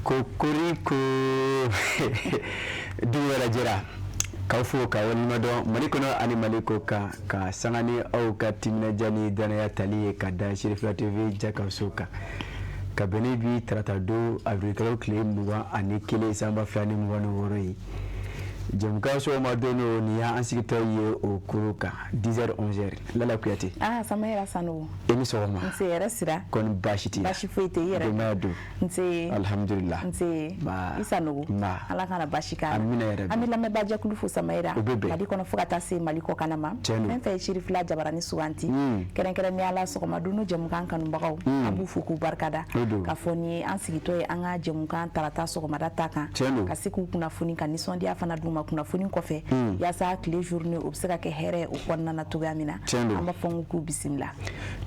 Kokoriko, dugu wɛrɛ jɛra. K'aw fo ka waleɲuman dɔn Mali kɔnɔ ani Mali kɔ kan, ka sanga ni aw ka timinadiya ni danaya tali ye ka da Serifila TV jakaso kan, ka bɛn ni bi tarata don avril tile 21 san 2026 ye. Jɛmukan sɔgɔma don o, nin y'an sigitɔ ye o koro kan 10h 11h. Lala Kuyate. Ah, Samayira Sanogo. E ni sɔgɔma. Nse, hɛrɛ sira. Kɔni baasi t'i la? Baasi foyi tɛ i yɛrɛ. Denbaya dun? Nse. Alhamdulillah. Nse. Ba. I Sanogo. Nba. Ala kana baasi k'a la. Amina yarabi. An bɛ lamɛnbaajɛkulu fo Samayira. O bɛ bɛn. Mali kɔnɔ fo ka taa se Mali kɔkanna ma. Tiɲɛ don. Fɛn fɛn ye Serifila jabarani suganti. Kɛrɛnkɛrɛnnenya la sɔgɔma dunu jɛmukan kanubagaw. An b'u fo k'u barikada. O don. K'a fɔ nin ye an sigitɔ ye an ka jɛmukan tarata sɔgɔmada ta kan. Tiɲɛ don. Ka se k'u kunnafoni, ka nisɔndiya fana d'u ma kunnafoni kɔfɛ. Yaasa tile journée o bɛ se ka kɛ hɛrɛ o kɔnɔna na cogoya min na. Tiɲɛ don. An b'a fɔ k'u bisimila.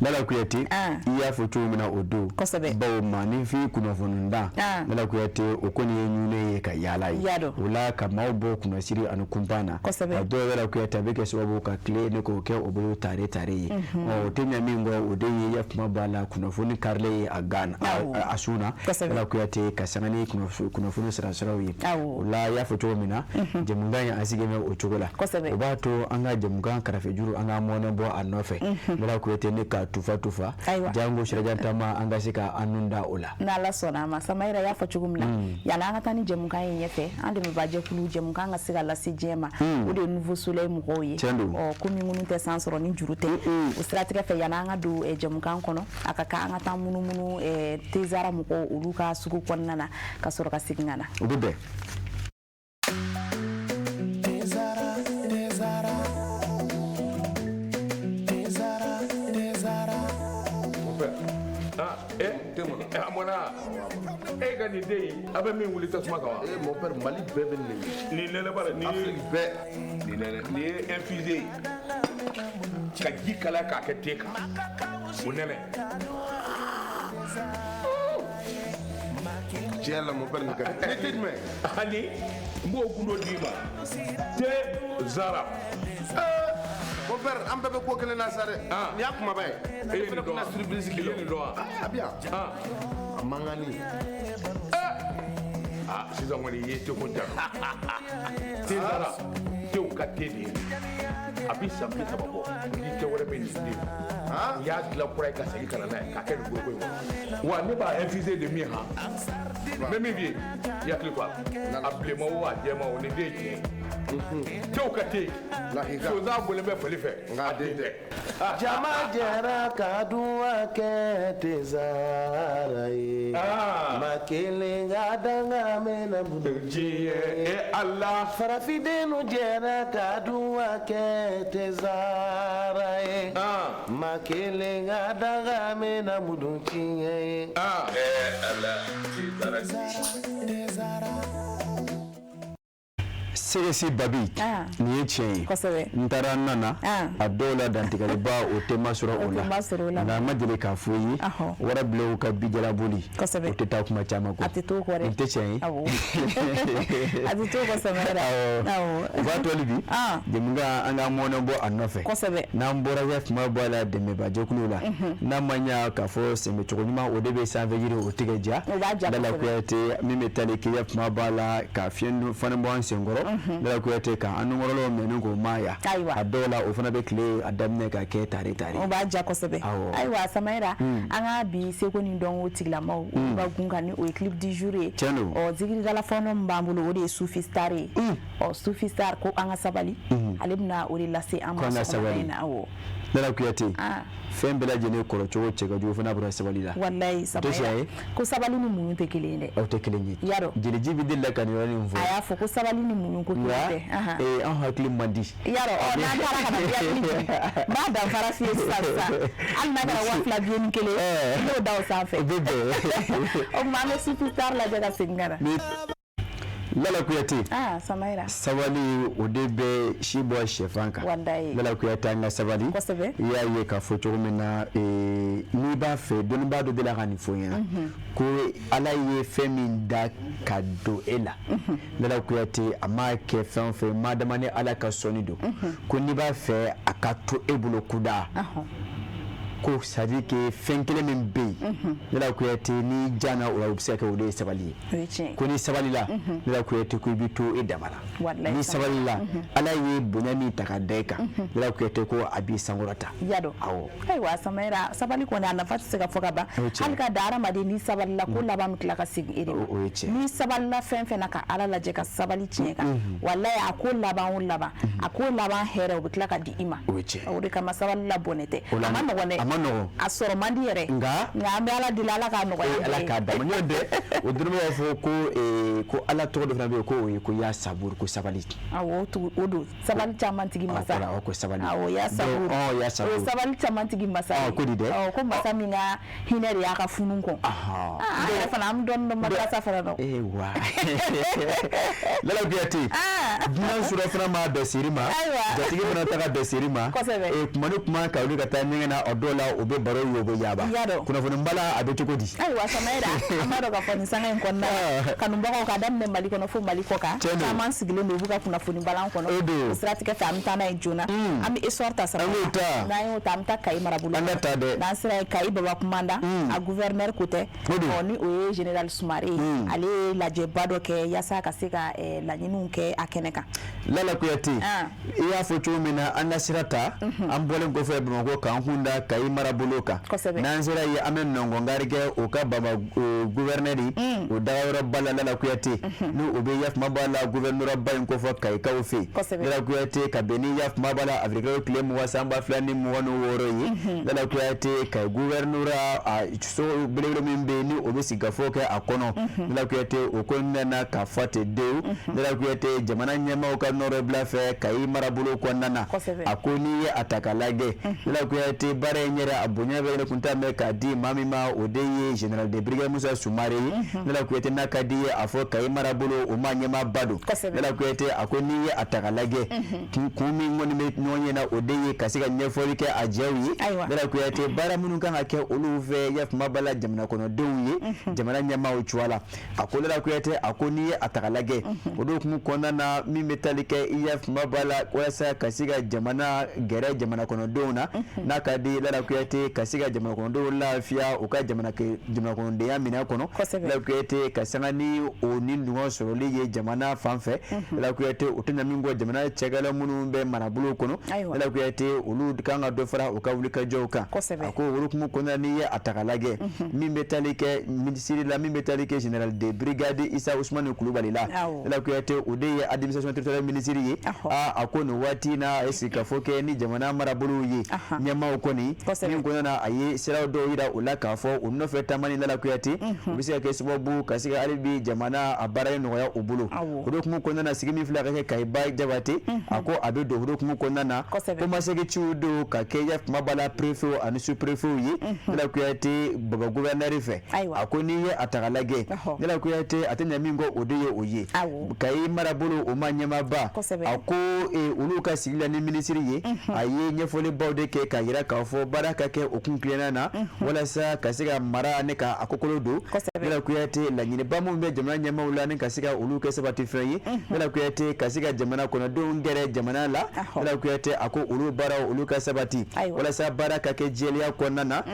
Lala Kuyate. Ah. I y'a fɔ cogo min na o don. Kosɛbɛ. Bawo maaninfin kunnafoni dan. Ah. Lala Kuyate, o kɔni ye ɲunnen ye ka yaala ye. I y'a dɔn. O la ka maaw bɔ kunnasiri ani kunpan na. Kosɛbɛ. A dɔw Lala Kuyate, a bɛ kɛ sababu ka tile ne k'o kɛ o bolo tare tare ye. Ɔ, o tɛ ɲɛ min kɔ, o de ye ya kuma b'a la kunnafoni karilen ye a gan Awɔ. a sun na. Kosɛbɛ. Lala Kuyate, ka sanga ni kunnafoni sira siraw ye. Awɔ. O la i y'a fɔ cogo min na, jɛmukan in an sigilen bɛ o cogo la. Kosɛbɛ. O b'a to an ka jɛmukan kɛrɛfɛjuru, an ka mɔnɛ bɔ a nɔfɛ. Lala Kuyate, ne ka tufa tufa. Ayiwa. Jango sirajan taama, an ka se ka an nun da o la. N'Ala sɔnna a ma, Samayira y'a fɔ cogo min na, yanni an ka taa ni jɛmukan ye ɲɛfɛ, an dɛmɛbaajɛkulu, jɛmukan ka se ka lase diɲɛ ma, o de ye Nouveau Soleil mɔgɔw ye. Tiɲɛ don. Ɔ, komi minnu tɛ san sɔrɔ ni juru tɛ, o siratigɛ fɛ, yanni an ka don jɛmukan kɔnɔ, a ka kan an ka taa munumunu Tezara mɔgɔw olu ka sugu kɔnɔna na, ka sɔrɔ ka segin ka na. O bɛ bɛn. Tezara, Tezara, Tezara, Tezara. Mon père. Ah, eh, eh, a mɔna. E ka nin den in, a bɛ min wuli tasuma kan wa? Eh, mon père, Mali bɛɛ bɛ nin de. Nin nɛnɛ b'a la, nin ye Afrique bɛɛ. Nin nɛnɛ, nin ye infusé ye. Ka ji kalaya k'a kɛ te kan. O nɛnɛ. Tiɲɛ yɛrɛ la, mon père, nin ka di. Ni te jumɛn? Ani n b'o gundo d'i ma. Te Zara. Mon père, an bɛɛ bɛ ko kelen na sa dɛ. Ah. Nin y'a kumaba ye. E ye Ne fana nin dɔn tɛna wa? surprise k'i I la. ye nin dɔn wa? Ah, a bɛ yan. Ah. A mankanni. Ah, sisan kɔni i ye te ko jaabi. Te Zara. Tew ka te de ye. A bi san 30 bɔ. Ni te wɛrɛ bɛ nin den. Ah. U y'a dilan kura ye ka segin ka na n'a ye k'a kɛ nin foroko in kɔnɔ. Wa ne b'a infusé de min han. N bɛ min f'i ye, i hakili to a la. A bilenman o, a jɛman o, nin den ye tiɲɛ ye. Tew ka te. Lahika. Sonsan bɔlen bɛ fali fɛ. Nka a den tɛ. Jama jɛra ka duwa kɛ Tezara ye. Ah. Ma kelen ka danga mɛnna bolo. Diɲɛ e Ala. Farafindenw jɛra ka duwa kɛ Tezara ye. Ah. Ma kelen ka danga mɛnna mudu tiɲɛ ye. Ah. Eh Ala. Te Zara. Sɛgɛsi babi. Ah. Nin ye tiɲɛ ye. Kosɛbɛ. N taara n nana. Ah. A dɔw la dantigɛliba o tɛ ma sɔrɔ o O la. tɛ ma sɔrɔ o la. Nka an ma deli k'a fɔ i ye. Ahɔ. Warabilenw ka bijalaboli. Kosɛbɛ. O tɛ taa kuma caman kɔ. A tɛ t'o kɔ dɛ. Nin tɛ tiɲɛ ye. Awɔ. A tɛ t'o kɔ Samayira. Awɔ. Awɔ. O b'a to hali bi. Ah. Jɛmukan, an ka mɔnɛ bɔ a nɔfɛ. Kosɛbɛ. N'an bɔra kɛ kuma bɔ a la dɛmɛbajɛkulu la. N'a ma ɲa k'a fɔ sɛmɛcogo ɲuman o de bɛ sanfɛ yiri o tigɛ ja. O b'a ja Lala kosɛbɛ. Kuyate, min bɛ tali kɛ kuma b'a la ka fiɲɛ fana bɔ an senkɔrɔ. Lala Kuyate, ka an nunkɔrɔlaw mɛnni k'o maaya. Ayiwa. A dɔw la o fana bɛ tile a daminɛ ka kɛ tare tare. O b'a ja kosɛbɛ. Awɔ. Ayiwa Samayira, an ka bi seko ni dɔnko tigilamaw olu ka gun kan ni o ye clip du jour ye. Tiɲɛ don. Ɔ, zikiridala fɔlɔ min b'an bolo, o de ye Sufi Star ye. Ɔ, Sufi Star ko an ka sabali, ale bɛna o de lase an Ko ma an ka sɔgɔmada sabali. in na. Awɔ. Lala Kuyate, Ah. fɛn bɛɛ lajɛlen kɔrɔ cogo cɛ ka jugu fo n'a bɔra sabali la. Walayi O tɛ tiɲɛ Samayira, ye? ko sabali ni muɲu tɛ kelen ye dɛ. Aw tɛ kelen ye. I y'a dɔn. Jeliji bɛ deli la ka nin yɔrɔnin fɔ. A y'a fɔ ko sabali ni muɲu ko kelen Nka tɛ. Ahan. an hakili man di. I y'a dɔn, ɔ, n'an taara ka na i hakili jigin, n b'a danfara f'i ye sisan sisan, hali n'a kɛra 2000 billet ni kelen, Eh. i b'o da o sanfɛ. O bɛ bɛn. O tuma an bɛ Sufi Star lajɛ ka segin ka na. Lala Kuyate. Ah, Samayira. Sabali, o de bɛ si bɔ sɛfan kan. Walayi. Lala Kuyate, an ka sabali. Kosɛbɛ. I y'a ye k'a fɔ cogo min na, n'i b'a fɛ, dɔnnibaa dɔ delila ka nin fɔ n ɲɛna ko Ala ye fɛn min da ka don e la, Lala Kuyate, a m'a kɛ fɛn o fɛn madama ni Ala ka sɔnni don, ko n'i b'a fɛ a ka to e bolo kuda, ko c'est à dire que fɛn kelen min bɛ yen, Lala Kuyate, n'i jana o la, o bɛ se ka kɛ o de ye sabali ye. Ko ni sabalila, Lala Kuyate, ko i bɛ to e dama la. Ni sabalila, Ala ye bonya min ta ka da e kan, Lala Kuyate, ko a b'i sankɔrɔta. Yadɔ. Awɔ. Ayiwa Samayira, sabali kɔni a nafa tɛ se ka fɔ ka ban. Hali ka da hadamaden, ni sabalila, ko laban bɛ tila ka segin e de ma. O ye tiɲɛ. Ni sabalila fɛn fɛn na, ka Ala lajɛ ka sabali tiɲɛ kan, walayi, a ko laban o laban, a ko laban hɛrɛ, o bɛ tila ka di i ma. O ye tiɲɛ. O de kama sabali la bɔnɛ tɛ. A ma nɔgɔn dɛ. A ma nɔgɔn. A sɔrɔ man di yɛrɛ. Nka an bɛ Ala deli, Ala k'a nɔgɔya. Ala k'a d'a ma. Ɲɔgɔn tɛ, o dɔrɔn b'a fɔ ko Ala tɔgɔ dɔ fana bɛ yen, ko o ye ko ya saburu, ko sabali. Awɔ, o don, sabali caman tigi masa. Awɔ, ko sabali. Awɔ, ya saburu. Ɔ, ya saburu. O ye sabali caman tigi masa ye. Ɔ, ko di dɛ. Ɔ, ko masa min ka hinɛ de y'a ka funu kɔn. An yɛrɛ fana, an bɛ dɔɔnin dɔn madrasa fana dɔn. Ee wa. Lala Kuyate. Dunan sura fana ma bɛn seri ma. Ayiwa. Jatigi fana ta ka bɛn seri ma. Kosɛbɛ. Kuma ni kuma ka wuli ka taa ɲɛgɛn na, o dɔw la o bɛ baro yobo yaaba. Yadɔ. Kunnafoni bala, a bɛ cogo di? Ayiwa Samayira, an b'a dɔn k'a fɔ nin sanga in kɔnɔna na, kanubagaw, ka daminɛ Mali kɔnɔ fo Mali kɔ kan, caman sigilen don, u b'u ka kunnafoni balan kɔnɔ. O don. O siratigɛ fɛ, an bɛ taa n'a ye joona. An bɛ Essor ta sara. An b'o ta. N'an y'o ta, an bɛ taa Kayi marabolo. An ka taa dɛ. N'an sera yen, Kayi Baba Kumanda, a gouverneur ko tɛ. O don. Ɔ, ni o ye général Sumare ye. Ale ye lajɛba dɔ kɛ yaasa ka se ka laɲiniw kɛ a kɛnɛ kan. Lala Kuyate, i y'a fɔ cogo min na, an ka sira ta, an bɔlen kɔfɛ Bamakɔ k'an kun da Kayi marabolo kan. N'an sera yen, an bɛ nɔngɔnkari kɛ o ka Baba gouverneur o dagayɔrɔba la. Lala Kuyate, ni o bɛ yafama b'a la gouverneur ba in kofɔ Kayikaw fɛ yen. Lala Kuyate, ka bɛn ni yafama b'a la avril kalo tile 20 san 2026 ye, Lala Kuyate, Kayi gouverneur a so belebele min bɛ yen, ni o bɛ sigikafɔ kɛ a kɔnɔ, Lala Kuyate, o ko nana ka fɔ ten dewu. Lala Kuyate, jamana ɲɛmaaw ka nɔrɔbila fɛ Kayi marabolo kɔnɔna na, a ko n'i ye a ta k'a lajɛ, Lala Kuyate, baara in yɛrɛ a bonya bɛ yɛrɛ kun t'a mɛn k'a di maa min ma, o de ye général de brigade Musa Sumare ye. Lala Kuyate, n'a ka di ye a fɔ Kayi marabolo o ma ɲɛmaaba don. Lala Kuyate, a ko n'i ye a ta k'a lajɛ, kun min kɔni bɛ ɲɔgɔn ɲɛna, o de ye ka se ka ɲɛfɔli kɛ a jɛw ye. Lala Kuyate, baara minnu kan ka kɛ olu fɛ yafama b'a la jamana kɔnɔdenw ye, jamana ɲɛmaaw cogoya la, a ko Lala Kuyate, a ko n'i ye a ta k'a lajɛ, o de hukumu kɔnɔna na, min bɛ tali kɛ i yafama b'a la walasa ka se ka jamana gɛrɛ jamana kɔnɔdenw na, n'a ka di Lala Kuyate, ka se ka jamana kɔnɔdenw lafiya u ka jamana kɔnɔdenya minɛn kɔnɔ. Lala Kuyate, ka sanga ni o ni dungɔ sɔrɔli ye jamana fan fɛ, Lala Kuyate, o tɛna min kɔ, jamana cɛkɛla minnu bɛ marabolo kɔnɔ, Lala Kuyate, olu kan ka dɔ fara u ka wulikajɔw kan. A ko o hukumu kɔnɔna, n'i ye a ta k'a lajɛ, min bɛ tali kɛ minisiri la, min bɛ tali kɛ général de brigade Isa Usumani Kulubali la, Lala Kuyate, o de ye administration territoriale minisiri ye. A ko nin waati in na, a ye sigikafɔ kɛ ni jamana marabolow ye ɲɛmaaw kɔni min kɔnɔna na, a ye siraw dɔw yira u la k'a fɔ u nɔfɛ taamani, Lala Kuyate, u bɛ se ka kɛ sababu ka se ka hali bi jamana a baara in nɔgɔya u bolo. O de hukumu kɔnɔna na, sigi min filɛ ka kɛ Kayiba Jabate, a ko a bɛ don o de hukumu kɔnɔna na, ko masegiciw don ka kɛ yafama b'a la préfet ani sous préfet ye, Lala Kuyate, Baba gouverneur fɛ. A ko n'i ye a ta k'a lajɛ, Lala Kuyate, a tɛ ɲɛ min kɔ, o de ye o ye Kayi marabolo o ma ɲɛmaaba. A ko olu ka sigi la ni minisiri ye, a ye ɲɛfɔlibaw de kɛ k'a yira k'a fɔ baara ka kɛ o kun tilenna na walasa ka se ka mara ne ka a kokolo don. Lala Kuyate, laɲiniba minnu bɛ jamana ɲɛmaaw la, ni ka se ka olu kɛ sabati fɛn ye, Lala Kuyate, ka se ka jamana kɔnɔdenw gɛrɛ jamana la, Lala Kuyate, a ko olu baaraw olu ka sabati walasa baara ka kɛ jɛlenya kɔnɔna na.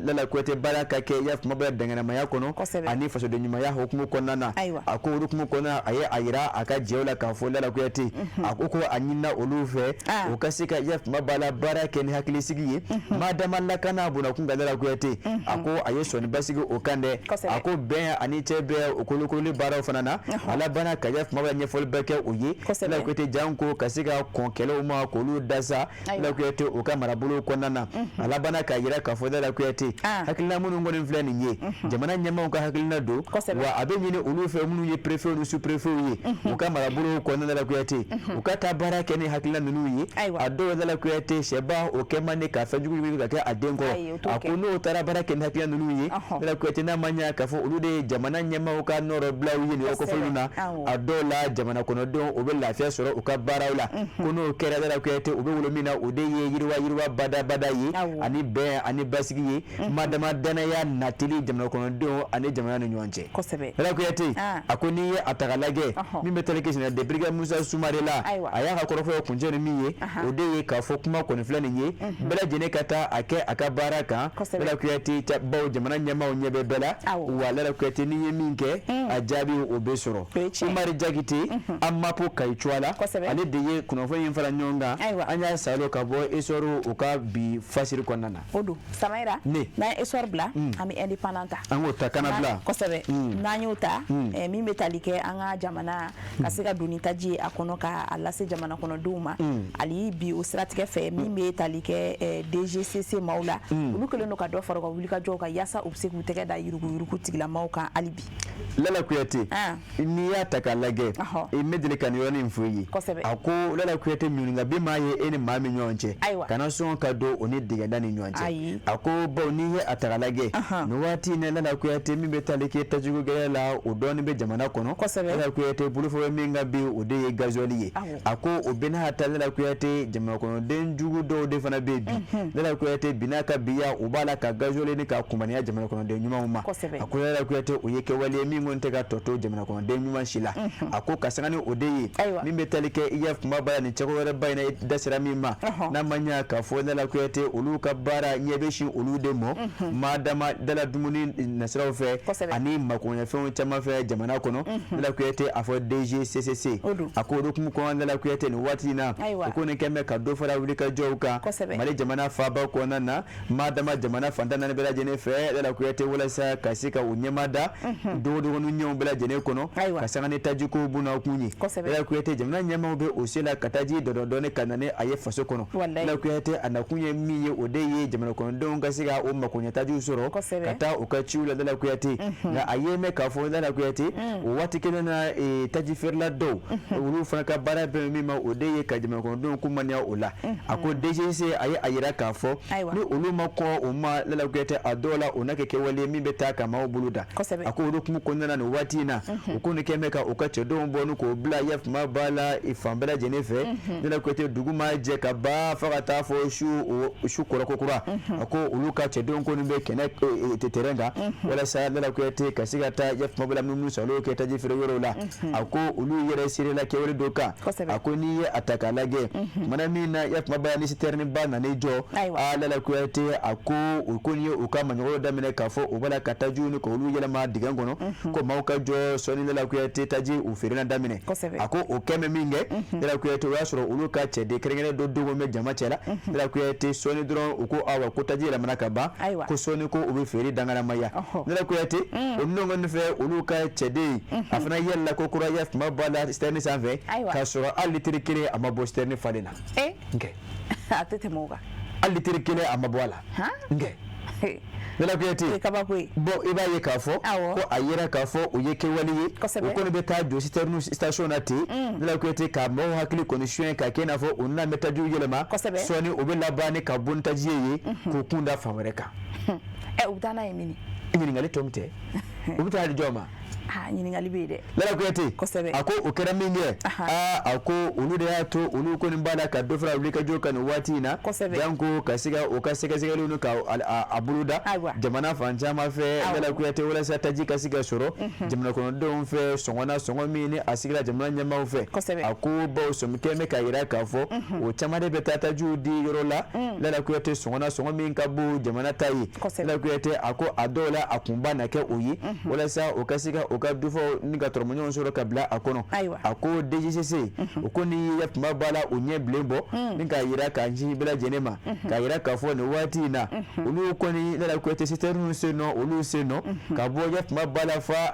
Lala Kuyate, baara ka kɛ yafama bɛ danganamaya kɔnɔ ani fasoden ɲumanya hukumu kɔnɔna na. A ko olu hukumu kɔnɔna, a ye a yira a ka jɛw la k'a fɔ Lala Kuyate, a ko a ɲinina olu fɛ u ka se ka yafama b'a la baara kɛ ni hakilisigi ye, madama lakana bɔnna kun kan. Lala Kuyate, a ko a ye sɔnni basigi o kan dɛ. A ko bɛn ani cɛ bɛɛ o kolokololi baaraw fana na, a labanna ka yafama b'a ɲɛfɔli bɛɛ kɛ o ye. Lala Kuyate, janko ka se ka kɔn kɛlɛw ma k'olu dasa, Lala Kuyate, o ka marabolo kɔnɔna na, a labanna k'a yira k'a fɔ Lala Kuyate, hakilina minnu kɔni filɛ nin ye, jamana ɲɛmaaw ka hakilina don, wa a bɛ ɲini olu fɛ minnu ye préfet ni sous préfet ye u ka marabolo kɔnɔna la, Kuyate, u ka taa baara kɛ ni hakilina ninnu ye. A dɔw, Lala Kuyate, sɛba o kɛ man di ka fɛn jugu ka ka kɛ a den kɔrɔ. A ko n'o taara baara kɛ ni hakilina ninnu ye, Lala Kuyate, n'a ma ɲɛ k'a fɔ olu de ye jamana ɲɛmaaw ka nɔrɔbilaw ye nin yɔrɔ kofɔlen na, a dɔw la jamana kɔnɔdenw u bɛ lafiya sɔrɔ u ka baaraw la. Ko n'o kɛra, Lala Kuyate, u bɛ wolo min na, o de ye yiriwa yiriwa badabada ye ani bɛn ani basigi ye, madama danaya natili jamana kɔnɔdenw ani jamana ni ɲɔgɔn cɛ. Lala Kuyate a ko n'i ye a ta k'a lajɛ, min bɛ tali kɛ général de brigade Musa Sumare la, a y'a ka kɔrɔfɔ kuncɛ ni min ye, o de ye k'a fɔ kuma kɔni filɛ nin ye, bɛɛ lajɛlen ka taa a kɛ a ka baara kan, Lala Kuyate, bawo jamana ɲɛmaaw ɲɛ bɛ bɛɛ la. Wa Lala Kuyate, n'i ye min kɛ, a jaabi o bɛ sɔrɔ. Umaru Jakite, AMAP Kayi Cuwala, ale de ye kunnafoni in fara ɲɔgɔn kan. An y'a salo ka bɔ Essor u ka bi fasiri kɔnɔna na. O don, Samayira, ne n'an ye Essor bila, an bɛ Indépendant ta. An k'o ta kana bila. Kosɛbɛ. N'an y'o ta, min bɛ tali kɛ an ka jamana ka se ka don ni taji ye a kɔnɔ ka a lase jamana kɔnɔdenw ma hali bi, o siratigɛ fɛ, min bɛ tali kɛ DGCC maaw la, olu kɛlen don ka dɔ fara u ka wulikajɔw kan yaasa u bɛ se k'u tɛgɛ da yuruguyurugu tigilamaw kan hali bi. Lala Kuyate, n'i y'a ta k'a lajɛ, i bɛ deli ka nin yɔrɔnin fɔ i ye. A ko Lala Kuyate, ɲininka bi maa ye e ni maa min ɲɔgɔn cɛ, kana sɔn ka don o ni dingɛda ni ɲɔgɔn cɛ. A ko bawo n'i ye a ta k'a lajɛ nin waati in na, Lala Kuyate, min bɛ tali kɛ tajiko gɛlɛya la, o dɔɔnin bɛ jamana kɔnɔ. Lala Kuyate, bolofɔ bɛ min kan bi, o de ye gazuwali ye. A ko o bɛɛ n'a ta, Lala Kuyate, jamana kɔnɔden jugu dɔw de fana bɛ bi, Lala Kuyate, bi n'a ka biya, u b'a la ka gazuwali ni ka kunmaniya jamana kɔnɔden ɲumanw ma. A ko Lala Kuyate, o ye kɛwale ye min kɔni tɛ ka tɔ to jamana kɔnɔden ɲuman si la. A ko ka sanga ni o de ye, min bɛ tali kɛ i ya kumaba la nin cɛko wɛrɛba in na, i da sera min ma, n'a ma ɲɛ k'a fɔ Lala Kuyate, olu ka baara ɲɛ bɛ sin olu de ma, madama dala dumuni nasiraw fɛ ani makoɲɛfɛnw caman fɛ jamana kɔnɔ. Lala Kuyate, a fɔ DGCCC, a ko o hukumu kɔnɔ, Lala Kuyate, nin waati in na, o ko nin kɛn bɛ ka dɔ fara wulikajɔw kan Mali jamana faaba kɔnɔna na, madama jamana fan tan naani bɛɛ lajɛlen fɛ, Lala Kuyate, walasa ka se ka u ɲɛma da dogodogonin ɲɛw bɛɛ lajɛlen kɔnɔ, ka sanga ni tajiko bunakun ye. Lala Kuyate, jamana ɲɛmaaw bɛ o se la ka taji dɔdɔ dɔɔni ka na ni a ye faso kɔnɔ. Lala Kuyate, a nakun ye min ye, o de ye jamana kɔnɔdenw ka se ka o makoɲɛtajiw sɔrɔ ka taa u ka ciw la, Lala Kuyate. Nka a ye mɛn k'a fɔ, Lala Kuyate, o waati kelen na, taji feerela dɔw, olu fana ka baara bɛn min ma, o de ye ka jamana kɔnɔdenw kunmaniya o la. A ko DGC a ye a yira k'a fɔ ni olu ma kɔn o ma, Lala Kuyate, a dɔw la o na kɛ kɛwale ye min bɛ taa ka maaw bolo da. A ko olu hukumu kɔnɔna na, nin waati in na, u ko nin kɛn bɛ ka u ka cɛdenw bɔ n'u k'o bila yafuma ba la fan bɛɛ lajɛlen fɛ. Lala Kuyate, dugu ma jɛ ka ban fo ka taa fɔ su kɔrɔ kokura, a ko olu ka cɛdenw kɔni bɛ kɛnɛ terrain kan walasa, Lala Kuyate, ka se ka taa yafuma ba la minnu salo kɛ taji feere yɔrɔw la. A ko olu yɛrɛ serela kɛwale dɔ kan. A ko n'i ye a ta k'a lajɛ, mana min na yafuma ba la ni citerne ba nan'i jɔ a Lala Kuyate, a ko u ko ye u ka maɲɔgɔn daminɛ k'a fɔ u b'a la ka tajiw ni k'olu yɛlɛma dingɛ kɔnɔ, ko maaw ka jɔ sɔɔni, Lala Kuyate, taji u feerela daminɛ. A ko o kɛ bɛ min kɛ, Lala Kuyate, o y'a sɔrɔ olu ka cɛden kɛrɛnkɛrɛn dɔ dogo bɛ jama cɛ la. Lala Kuyate, sɔɔni dɔrɔn u ko awa ko taji yɛlɛmana ka ban, ko sɔɔni ko u bɛ feere danganamaya. Lala Kuyate, o nɔgɔn fɛ, olu ka cɛden a fana yɛlɛla ko kura yafuma ba la citerne sanfɛ, k'a sɔrɔ hali litiri kelen a ma bɔ citerne falen na. A tɛ tɛmɛ o kan. Hali litiri kelen a ma bɔ a la. Lala Kuyate, kabako ye. Bon, i b'a ye k'a fɔ ko a yera k'a fɔ o ye kɛwale ye, o kɔni bɛ taa jɔ citerne station na ten, Lala Kuyate, ka maaw hakili kɔni suɲɛ ka kɛ i n'a fɔ u nana bɛ tajiw yɛlɛma. Sɔɔni u bɛ laban ni ka bɔ ni taji ye k'u kun da fan wɛrɛ kan. U bɛ taa n'a ye min? Ɲininkali tɔ min tɛ, u bɛ taa di jɔn ma? Ɲininkali bɛ yen dɛ. Lala Kuyate, a ko o kɛra min kɛ, aa, a ko olu de y'a to olu kɔni b'a la ka dɔ fara wulikajɔ kan nin waati in na, janko ka se ka u ka sɛgɛsɛgɛliw ni ka a boloda jamana fan caman fɛ, Lala Kuyate, walasa taji ka se ka sɔrɔ jamana kɔnɔdenw fɛ sɔngɔ na, sɔngɔ min ni a sigira jamana ɲɛmaaw fɛ. A ko bawo sɔmi kɛ bɛ k'a jira k'a fɔ o caman de bɛ taa tajiw di yɔrɔ la, Lala Kuyate, sɔngɔ na, sɔngɔ min ka bon jamana ta ye. Lala Kuyate, a ko a dɔw la a kunba na kɛ o ye walasa o ka se ka u ka dufaw ni ka tɔrɔmɔɲɔgɔn sɔrɔ ka bila a kɔnɔ. A ko DGCC, o ko ni yafuma b'a la, o ɲɛ bilen bɔ ni k'a jira k'a ɲɛsin bɛɛ lajɛlen ma, k'a jira k'a fɔ nin waati in na, olu kɔni, Lala Kuyate, citerne sen nɔ, olu sen nɔ ka bɔ yafuma b'a la fa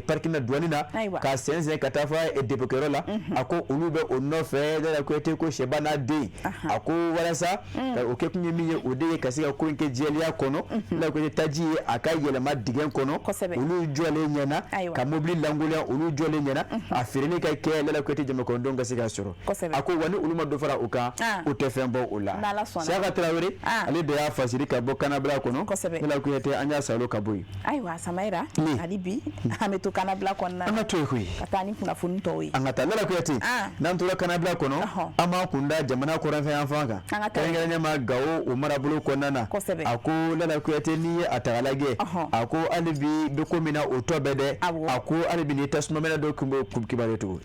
parking na douane na, ka sɛnsɛn ka taa fa dépôt kɛyɔrɔ la. A ko olu bɛ o nɔfɛ, Lala Kuyate, ko sɛba n'a den. A ko walasa o kɛ kun ye min ye, o de ye ka se ka ko in kɛ jɛlenya kɔnɔ, Lala Kuyate, taji ye a ka yɛlɛma dingɛ kɔnɔ olu jɔlen ɲɛna. ɲɛna, ka mobili lankolonya olu jɔlen ɲɛna, a feereli ka kɛ Lala Kuyate, jamakɔnɔdenw ka se k'a sɔrɔ. A ko wa ni olu ma dɔ fara o kan, u tɛ fɛn bɔ o la. Siyaka Tarawele, ale de y'a fasiri ka bɔ Kanabila kɔnɔ. Lala Kuyate, an y'a salo ka bɔ yen. Ayiwa Samayira, hali bi an bɛ to Kanabila kɔnɔna, an ka to yen koyi, ka taa ni kunnafoni tɔw ye. An ka taa, Lala Kuyate. N'an tora Kanabila kɔnɔ, an b'an kun da jamana kɔrɔnfɛ yanfan kan, kɛrɛnkɛrɛnnenya ma Gawo o marabolo kɔnɔna na. A ko Lala Kuyate, n'i ye a ta k'a lajɛ, a ko hali bi bɛ ko min na, o tɔ bɛɛ dɛ, a ko hali bi ni tasuma mɛnɛ dɔ kun bɛ kibaruya tugun.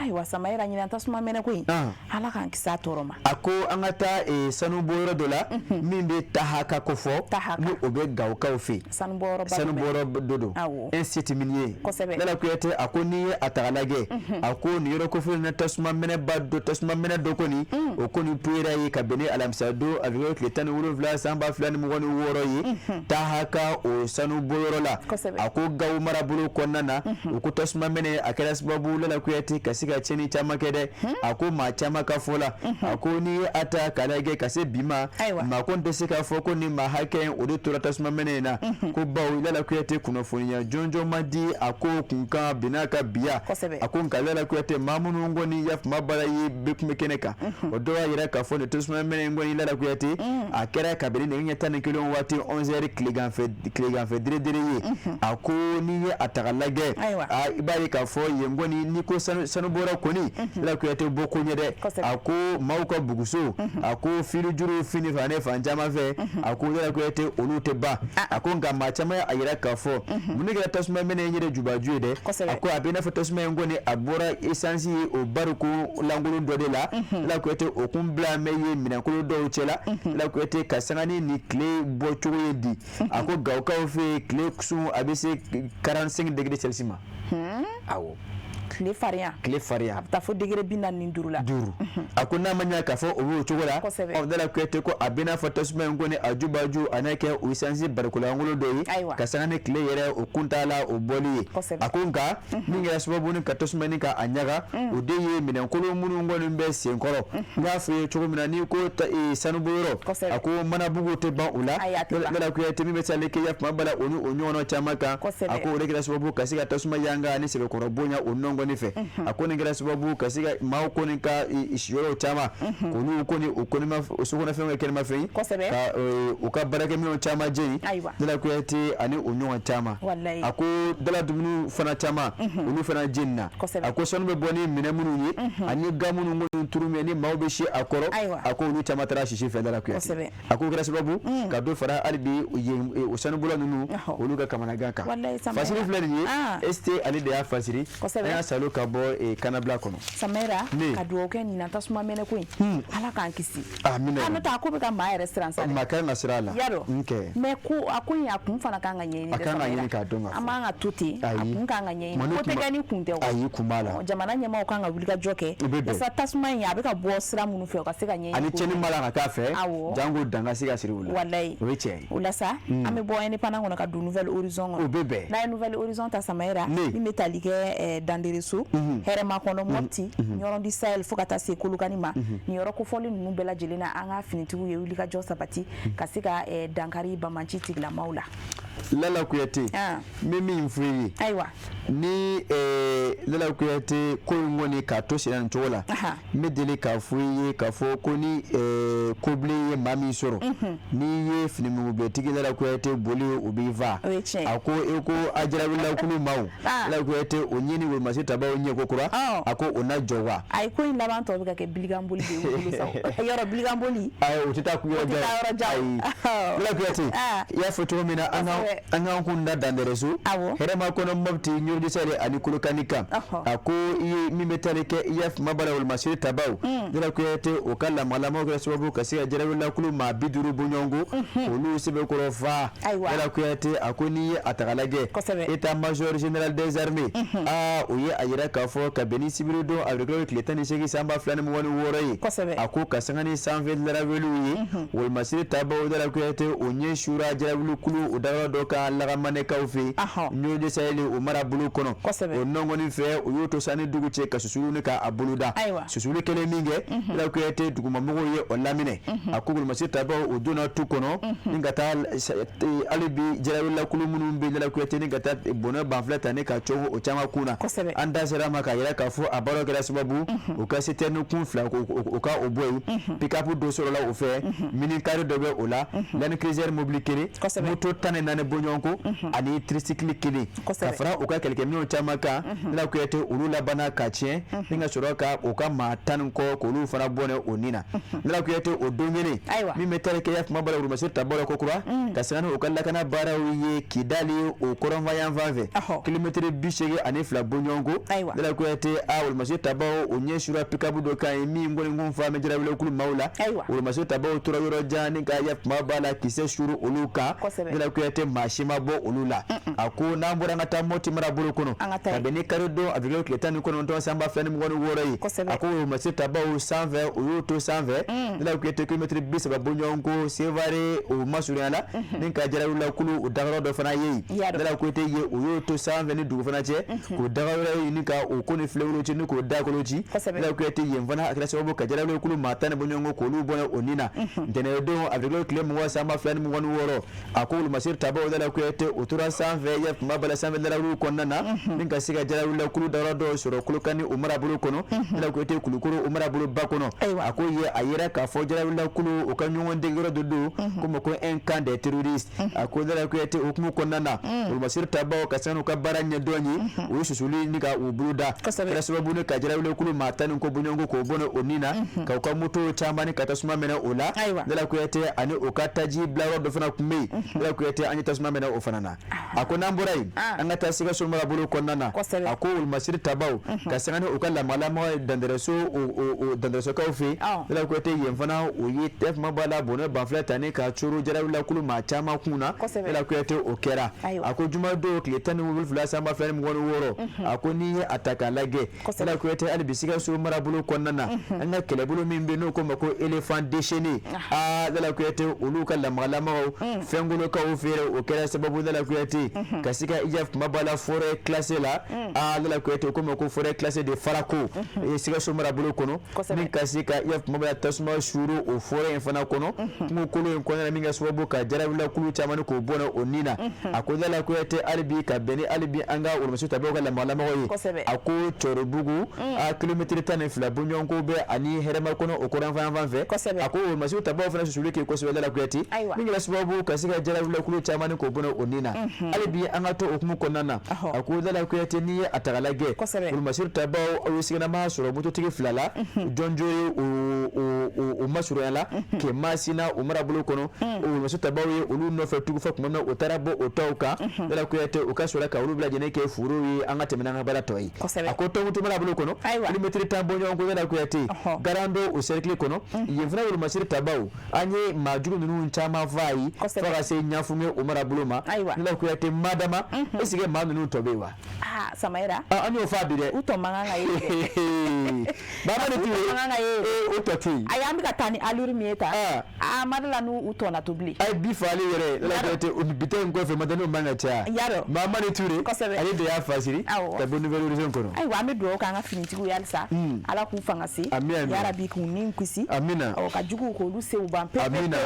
Ayiwa Samayira, ɲinan tasuma mɛnɛ ko in, Ala k'an kisi a tɔɔrɔ ma. A ko an ka taa sanubɔyɔrɔ dɔ la min bɛ Tahaka kofɔ, ni o bɛ Gawokaw fɛ yen. Sanubɔyɔrɔ dɔ don, un site minier. Lala Kuyate, a ko n'i ye a ta k'a lajɛ, a ko nin yɔrɔ kofɔlen na, tasuma mɛnɛba dɔ, tasuma mɛnɛ dɔ kɔni, o kɔni puyera ye ka bɛn ni alamisa don avril tile 17 san 2026 ye, Tahaka o sanubɔyɔrɔ la. A ko Gawo marabolo kɔnɔna na, o ko tasuma mɛnɛ a kɛra sababu, Lala Kuyate, ka se ka tiɲɛni caman kɛ dɛ. A ko maa caman ka fɔ la, a ko n'i ye a ta k'a lajɛ ka se bi ma, maa ko tɛ se k'a fɔ ko ni maa hakɛ in o de tora tasuma mɛnɛ in na, ko bawo Lala Kuyate, kunnafoniya jɔnjɔn ma di a ko kunkan binna ka biya. A ko nka Lala Kuyate, maa minnu kɔni yafama baara ye bɛ kun bɛ kɛnɛ kan, o dɔw y'a yira k'a fɔ nin tasuma mɛnɛ in kɔni, Lala Kuyate, a kɛra kabini nɛgɛ ɲɛ 11 waati, 11 heures, tileganfɛ deredere ye. A ko n'i ye a ta k'a lajɛ, i b'a ye k'a fɔ yen kɔni, n'i ko sanubɔyɔrɔ kɔni, Lala Kuyate, bɔ ko ɲɛ dɛ. A ko maaw ka buguso, a ko filijuru fini fan ne fan caman fɛ, a ko Lala Kuyate, olu tɛ ban. A ko nka maa caman y'a yira k'a fɔ mun de kɛra tasuma mɛnɛ in yɛrɛ jubaju ye dɛ. A ko a bɛ i n'a fɔ tasuma in kɔni, a bɔra esansi ye o bariko lankolon dɔ de la, Lala Kuyate, o kun bila mɛ ye minɛnkolon dɔw cɛ la, Lala Kuyate, ka sanga ni nin tile bɔcogo ye di. A ko Gawokaw fɛ yen, tile sun a bɛ se 45 degré Celsius ma. Awɔ. Tile farinya. Tile farinya. A bɛ taa fo degré 45 la. Duuru. A ko n'a ma ɲɛ k'a fɔ o b'o cogo la. Ɔ Lala Kuyate, ko a bɛ n'a fɔ tasuma in kɔni a jubaju a n'a kɛ o esansi barikolankolon dɔ ye. Ka sanga ni tile yɛrɛ o kuntaala o bɔli ye. A ko nka min kɛra sababu ni ka tasuma ni ka a ɲaga, o de ye minɛnkolon minnu kɔni bɛ senkɔrɔ. N y'a f'i ye cogo min na, n'i ko sanubɔyɔrɔ, a ko manabugu tɛ ban o la, Lala Kuyate, min bɛ sali kɛ yafama bala o ni o ɲɔgɔnna caman kan. A ko o de kɛra sababu ka se ka tasuma yanga ni sɛbɛkɔrɔ bonya o nɔngɔni fɛ. A ko nin kɛra sababu ka se ka maaw kɔni ka siyɔrɔw caman, k'olu kɔni o kɔnima sokɔnɔfɛnw kɛ kɛnɛmafɛn ye, ka u ka baarakɛminɛnw caman jeni, Lala Kuyate, ani o ɲɔgɔn caman. A ko dala dumuni fana caman, olu fana jenina. A ko sanu bɛ bɔ ni minɛn minnu ye ani ga minnu kɔni turu ni maaw bɛ si a kɔrɔ, a ko olu caman taara sisi fɛ, Lala Kuyate. A ko kɛra sababu ka dɔ fara hali bi o sanubɔla ninnu olu ka kamanagan kan. Fasiri filɛ nin ye, ST ale de y'a fasiri. An y'a salo ka bɔ Kanabila kɔnɔ. Samayira, ka dugawu kɛ ɲinan tasuma mɛnɛ ko in, Ala k'an kisi. Amina. N'o tɛ a ko bɛ ka maa yɛrɛ siran sa dɛ. Maa kan ka siran a la. Y'a dɔn. Mais ko a ko in a kun fana kan ka ɲɛɲini dɛ. A kan ka ɲini k'a dɔn ka fɔ. An man ka to ten. A kun kan ka ɲɛɲini. Ko tɛ kɛ ni kun tɛ o. Ayi, kun b'a la. Jamana ɲɛmaaw kan ka wulikajɔ kɛ. O bɛ bɛn. Yasa tasuma in a bɛ ka bɔ sira minnu fɛ, o ka se ka ɲɛɲini. Ani tiɲɛni b'a la ka k'a fɛ. Awɔ. Jango dan ka se ka siri u la. Walayi. O ye tiɲɛ ye. O la sa, an bɛ bɔ Indépendant kɔnɔ ka don Nouvel Horizon kɔnɔ. O bɛ bɛn. N'an ye Nouvel Horizon ta, Samayira, min bɛ tali kɛ Dandereso, Hɛrɛmakɔnɔ, Mopti, Ɲɔrɔn du Sahel fo ka taa se Kolokani ma. Nin yɔrɔ kofɔlen ninnu bɛɛ lajɛlen na, an ka finitigiw ye wulikajɔ sabati ka se ka dankari banbaanci tigilamaw la. Lala Kuyate, n bɛ min fɔ i ye. Ayiwa. Ni Lala Kuyate, ko in kɔni k'a to senna nin cogo la, n bɛ deli k'a fɔ i ye k'a fɔ ko ni kobilen ye maa min sɔrɔ, n'i ye finimugubɛtigi, Lala Kuyate, boli o b'i fa. A ko e ko a jarawulilakulu maaw, Lala Kuyate, o ɲɛ ni wolomasiri tabaw ɲɛ ko kura, a ko o na jɔ wa? Ayi, ko in laban tɔ bɛ ka kɛ bilikanboli de ye bolo sa, yɔrɔ bilikanboli. Ayi, o tɛ taa yɔrɔ jan. Ayi, Lala Kuyate, i y'a fɔ cogo min na, an k'an kun da Dandɛrɛso, Hɛrɛmakɔnɔ, Mopti, Ɲɔrɔ du Sahel ani Kolokani kan. A ko i ye min bɛ taali kɛ i y'a fama bala wolomasiri tabaw, Lala Kuyate, o ka lamalamaw kɛra sababu ka se ka jarawulilakulu maa 50 bɔɲɔgɔnko olu sɛbɛkɔrɔ fa. Lala Kuyate, a ko n'i ye a ta k'a lajɛ, état major général des armées, aa o ye a yira k'a fɔ ka bɛn ni sibiridon avril tile 18 san 2026 ye, a ko ka sanga ni sanfɛ laraweliw ye, wolomasiri tabaw, Lala Kuyate, o ɲɛ sura jarawulikulu o dagayɔrɔ dɔ. dɔ kan Lagamanɛkaw fɛ yen, Ɲɔjɛ Sahel o marabolo kɔnɔ. O nɔngɔni fɛ, u y'o to sanni dugu cɛ ka susuli ni k'a boloda. Susuli kɛlen min kɛ, Lala Kuyate, dugumamɔgɔw ye o laminɛ. A ko wolomasiri tabaw, o donna tu kɔnɔ ni ka taa hali bi jarawelakulu minnu bɛ Lala Kuyate ni ka taa bɔnɛ banfula ta ni ka cogo o caman kun na. An da sera a ma k'a yira k'a fɔ a baara kɛra sababu u ka citerne kun fila u ka o bɔ yen, pick-up dɔ sɔrɔla o fɛ, minicar dɔ bɛ o la, Land Cruiser mobili kelen, moto 14 bɔɲɔgɔnko ani tricycle kelen, ka fara u ka kɛlɛkɛminɛnw caman kan. Lala Kuyate, olu labanna ka tiɲɛ ni ka sɔrɔ ka u ka maa 10 ni kɔ k'olu fana bɔnɛ o ni na. Lala Kuyate, o don kelen min bɛ tali kɛ kuma bala wolomasiri tabaw la kokura ka sanga ni u ka lakana baaraw ye Kidali o kɔrɔnfan yanfan fɛ, kilomɛtiri 82 bɔɲɔgɔnko, Lala Kuyate, a wolomasiri tabaw o ɲɛ sura pick-up dɔ kan ye min kɔni kun fa bɛ jarawelekulu maaw la. Wolomasiri tabaw tora yɔrɔ jan ni ka kuma b'a la kisɛ suru olu kan. Lala Kuyate, maa si ma bɔ olu la. A ko n'an bɔra, an ka taa Moti marabolo kɔnɔ kabini karidon avril tile 19 san 2026 ye. A ko wolomasiri tabaw sanfɛ, u y'o to sanfɛ, Lala Kuyate, kilomɛtiri 30 bɔɲɔgɔnko Sevare o masurunya la ni ka jarawelakulu o dagayɔrɔ dɔ fana ye yen. Lala Kuyate ye, u y'o to sanfɛ ni dugu fana cɛ k'o dagayɔrɔ ɲini ka o ko ni filenkolon ci ni k'o dakolo ci. Lala Kuyate, yen fana a kɛra sababu ka jarawelekulu maa 10 bɔɲɔgɔnko k'olu bɔnɛ o ni na. Ntɛnɛndon avril tile 20 san 2026, a ko wolomasiri tabaw, Lala Kuyate, o tora sanfɛ ya kuma bala sanfɛ larawuliw kɔnɔna na ni ka se ka jarawelakulu dagayɔrɔ dɔw sɔrɔ Kolokani o marabolo kɔnɔ. Lala Kuyate, Kulukoro o marabolo ba kɔnɔ, a ko ye a yira k'a fɔ jarawelakulu o ka ɲɔgɔn degeyɔrɔ dɔ don komi ko un camp des terroristes. A ko Lala Kuyate, o hukumu kɔnɔna na, wolomasiri tabaw ka sanga n'u ka baara ɲɛdɔn ye, u ye susuli ni ka u bolo da, kɛra sababu ni ka jarawelekulu maa 10 ni kɔ bɔɲɔgɔnko k'o bɔnɛ o ni na, ka u ka moto caman ni ka tasuma mɛnɛ o la. Lala Kuyate, ani u ka taji bilayɔrɔ dɔ fana tun bɛ yen. Lala Kuyate, an ye tasuma mɛnɛ o fana na. A ko n'an bɔra yen, an ka taa Sikaso marabolo kɔnɔna na. A ko wolomasiri tabaw ka sanga ni u ka lamalama dandɛrɛso dandɛrɛsokaw fɛ yen, Lala Kuyate, yen fana o ye tɛfuma b'a la bɔnɛ banfula ta ni ka coro jarawelakulu maa caman kun na. Lala Kuyate, o kɛra, a ko jumadon tile 17 san 2026. A ko n'i ye a ta k'a lajɛ, Lala Kuyate, hali bi Sikaso marabolo kɔnɔna na, an ka kɛlɛbolo min bɛ n'o ko ma ko éléphant déchaîné, aa Lala Kuyate, olu ka lamagalamaw fɛnkolokaw feere, o kɛra sababu, Lala Kuyate, ka se ka i kuma b'a la forêt classée la. Aa Lala Kuyate, o ko ma ko forêt classée de Farako, Sikaso marabolo kɔnɔ, ni ka se ka i kuma b'a la tasuma suuru o forêt in fana kɔnɔ, kungo kolon in kɔnɔna, min kɛ sababu ka jarawelakulu caman k'o bɔnɛ o ni na. A ko Lala Kuyate, hali bi ka bɛn ni hali bi an ka wolomasiri tabaw ka lamagalamaw ye, a ko Cɔribugu a kilomɛtiri 12 bɔɲɔgɔnko bɛ ani Hɛrɛmakɔnɔ o kɔrɔnfan fan fɛ, a ko wolomasiri tabaw fana susuli kɛ kosɛbɛ, Lala Kuyate, min kɛra sababu ka se ka jarawelakulu caman k'o bɔnɛ o ni na. Hali bi an ka to o hukumu kɔnɔna na, a ko Lala Kuyate, n'i ye a ta k'a lajɛ, wolomasiri tabaw aw ye siganama sɔrɔ mototigi fila la jɔnjɔ ye o masurunya la ke Masina o marabolo kɔnɔ. O wolomasiri tabaw ye olu nɔfɛ tugu fɔ tuma min na o taara bɔ o tɔw kan, Lala Kuyate, u ka sɔrɔ ka olu bɛɛ lajɛlen kɛ furu ye. An ka tɛmɛ n'an ka baara tɔ ye. A ko Tɔnbukutu marabolo kɔnɔ, kilomɛtiri 10 bɔɲɔgɔnko, Lala Kuyate, Garando o cercle kɔnɔ, yen fana wolomasiri tabaw an ye maajugu ninnu caman faa ye fo ka se Ɲafunke o marabolo ma. Lala Kuyate, madama, est ce que maa ninnu tɔ bɛ yen wa? Samayira, an y'o faa bi dɛ. U tɔ man kan ka ye dɛ. Baba de tun ye man kan ka ye. O tɔ tɛ yen. Ayi, an bɛ ka taa ni allure min ye tan, a ma da la n'u tɔ na to bilen. Ayi, bi faali yɛrɛ, Lala Kuyate, bi ta in kɔfɛ madaniw man ka caya. Yarɔ. Mamadi Ture. Ale de y'a fasiri. Ka bɔ Nouvel Horizon kɔnɔ. Ayiwa, an bɛ dugawu k'an ka finitigiw ye halisa. Ala k'u fanga se. Ami ami. Yarabi k'u ni kisi. Amina. Ɔ, ka juguw k'olu sew ban pewu pewu. Amina.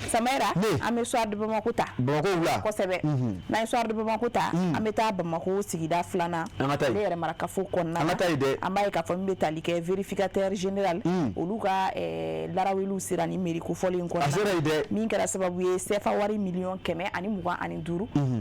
Samayira, an bɛ Soir de Bamako ta. Bamako wula. Kosɛbɛ. N'an ye Soir de Bamako ta, an bɛ taa Bamako sigida filanan. An ka taa yen. Ale yɛrɛ marakafo kɔnɔna na. An ka taa yen dɛ. An b'a ye k'a fɔ min bɛ tali kɛ vérificateur général. Olu ka laraweliw sera ni mairie kofɔlen in kɔnɔna na. A sera yen dɛ. Min kɛra sababu ye CFA wari 125 miliyɔn,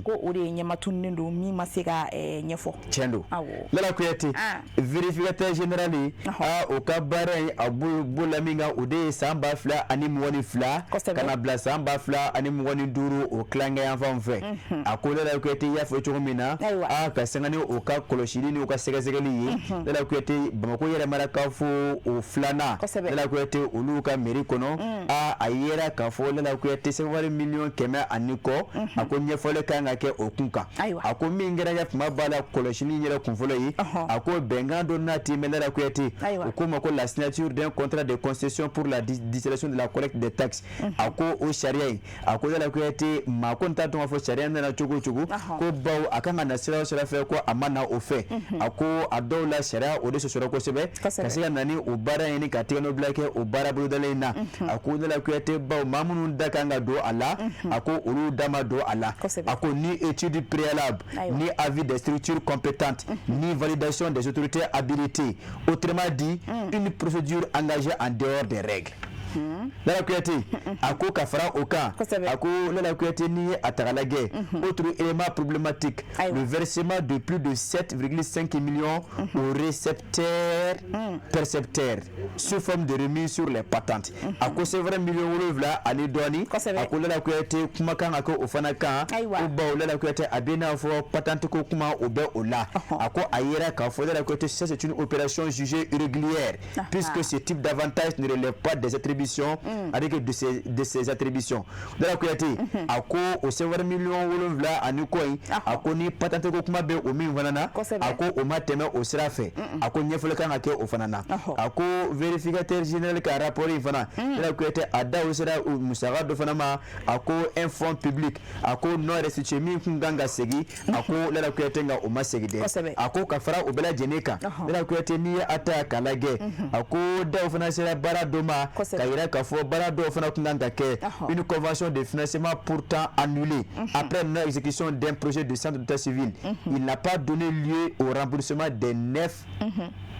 ko o de ye ɲɛmatununen don min ma se ka ɲɛfɔ. Tiɲɛ don. Awɔ. Lala Kuyate, vérificateur général ye, aa o ka baara in a b'o la min kan, o de ye san 2022 ka na bila san 2025 o tilankɛ yanfanw fɛ. A ko Lala Kuyate, i y'a fɔ cogo min na, aa ka sanga ni o ka kɔlɔsili ni o ka sɛgɛsɛgɛli ye, Lala Kuyate, Bamakɔ yɛrɛ marakafo o filanan. Lala Kuyate, olu ka mairie kɔnɔ, a yera k'a fɔ, Lala Kuyate, sefawari miliyɔn 100 ani kɔ, a ko ɲɛfɔli kan ka kɛ o kun kan. A ko min kɛra kɛ kuma b'a la kɔlɔsili yɛrɛ kunfɔlɔ ye, a ko bɛnkan dɔ n'a ti mɛn, Lala Kuyate, o ko ma ko la signature d'un contrat de concession pour la distillation de la collecte des taxes. A ko o sariya in, a ko Lala Kuyate, maa ko n t'a dɔn k'a fɔ sariya nana cogo o cogo, ko bawo a kan ka na sira o sira fɛ, ko a ma na o fɛ. A ko a dɔw la, sariya o de sɔsɔra kosɛbɛ ka se ka na ni o baara in ka tigɛnɔbila kɛ o baara bolodalen in na. A ko Lala Kuyate, bawo maa minnu da kan ka don a la, a ko olu da ma don a la. A ko ni étude préalable, ni avis des structures compétentes, ni validation des autorités habilitées, autrement dit une procédure engagée en dehors des règles. Lala Kuyate, a ko ka fara o kan, a ko Lala Kuyate, n'i ye a ta k'a lajɛ, autre élément problématique, le versement de plus de 7,5 millions aux récepteurs percepteurs sous forme de remise sur les patentes. A ko c'est vrai, miliyɔn 7 ani dɔɔni. A ko Lala Kuyate, kuma kan ka kɛ o fana kan, ko bawo Lala Kuyate, a bɛ n'a fɔ patente ko kuma o bɛ o la. A ko a yera k'a fɔ, Lala Kuyate, ça c'est une opération jugée irrégulière, puisque ce type d'avantage ne relève pas des attributions, avec de ces attributions. Lala Kuyate, a ko o sɛbɛn miliyɔn 7 ani kɔ in, a ko ni patente ko kuma bɛ o min fana na, a ko o ma tɛmɛ o sira fɛ. A ko ɲɛfɔli kan ka kɛ o fana na. A ko vérificateur général ka rapport in fana, Lala Kuyate, a da o sera musaka dɔ fana ma. A ko un fonds public, a ko non restitué, min kun kan ka segin, a ko Lala Kuyate, nka o ma segin dɛ. A ko ka fara o bɛɛ lajɛlen kan, Lala Kuyate, n'i ye a ta k'a lajɛ, a ko daw fana sera baara dɔ ma ka yira k'a fɔ baara dɔw fana kun kan ka kɛ, une convention de financement pourtant annulée après non exécution d'un projet de centre d'état civil. Il n'a pas donné lieu au remboursement des 9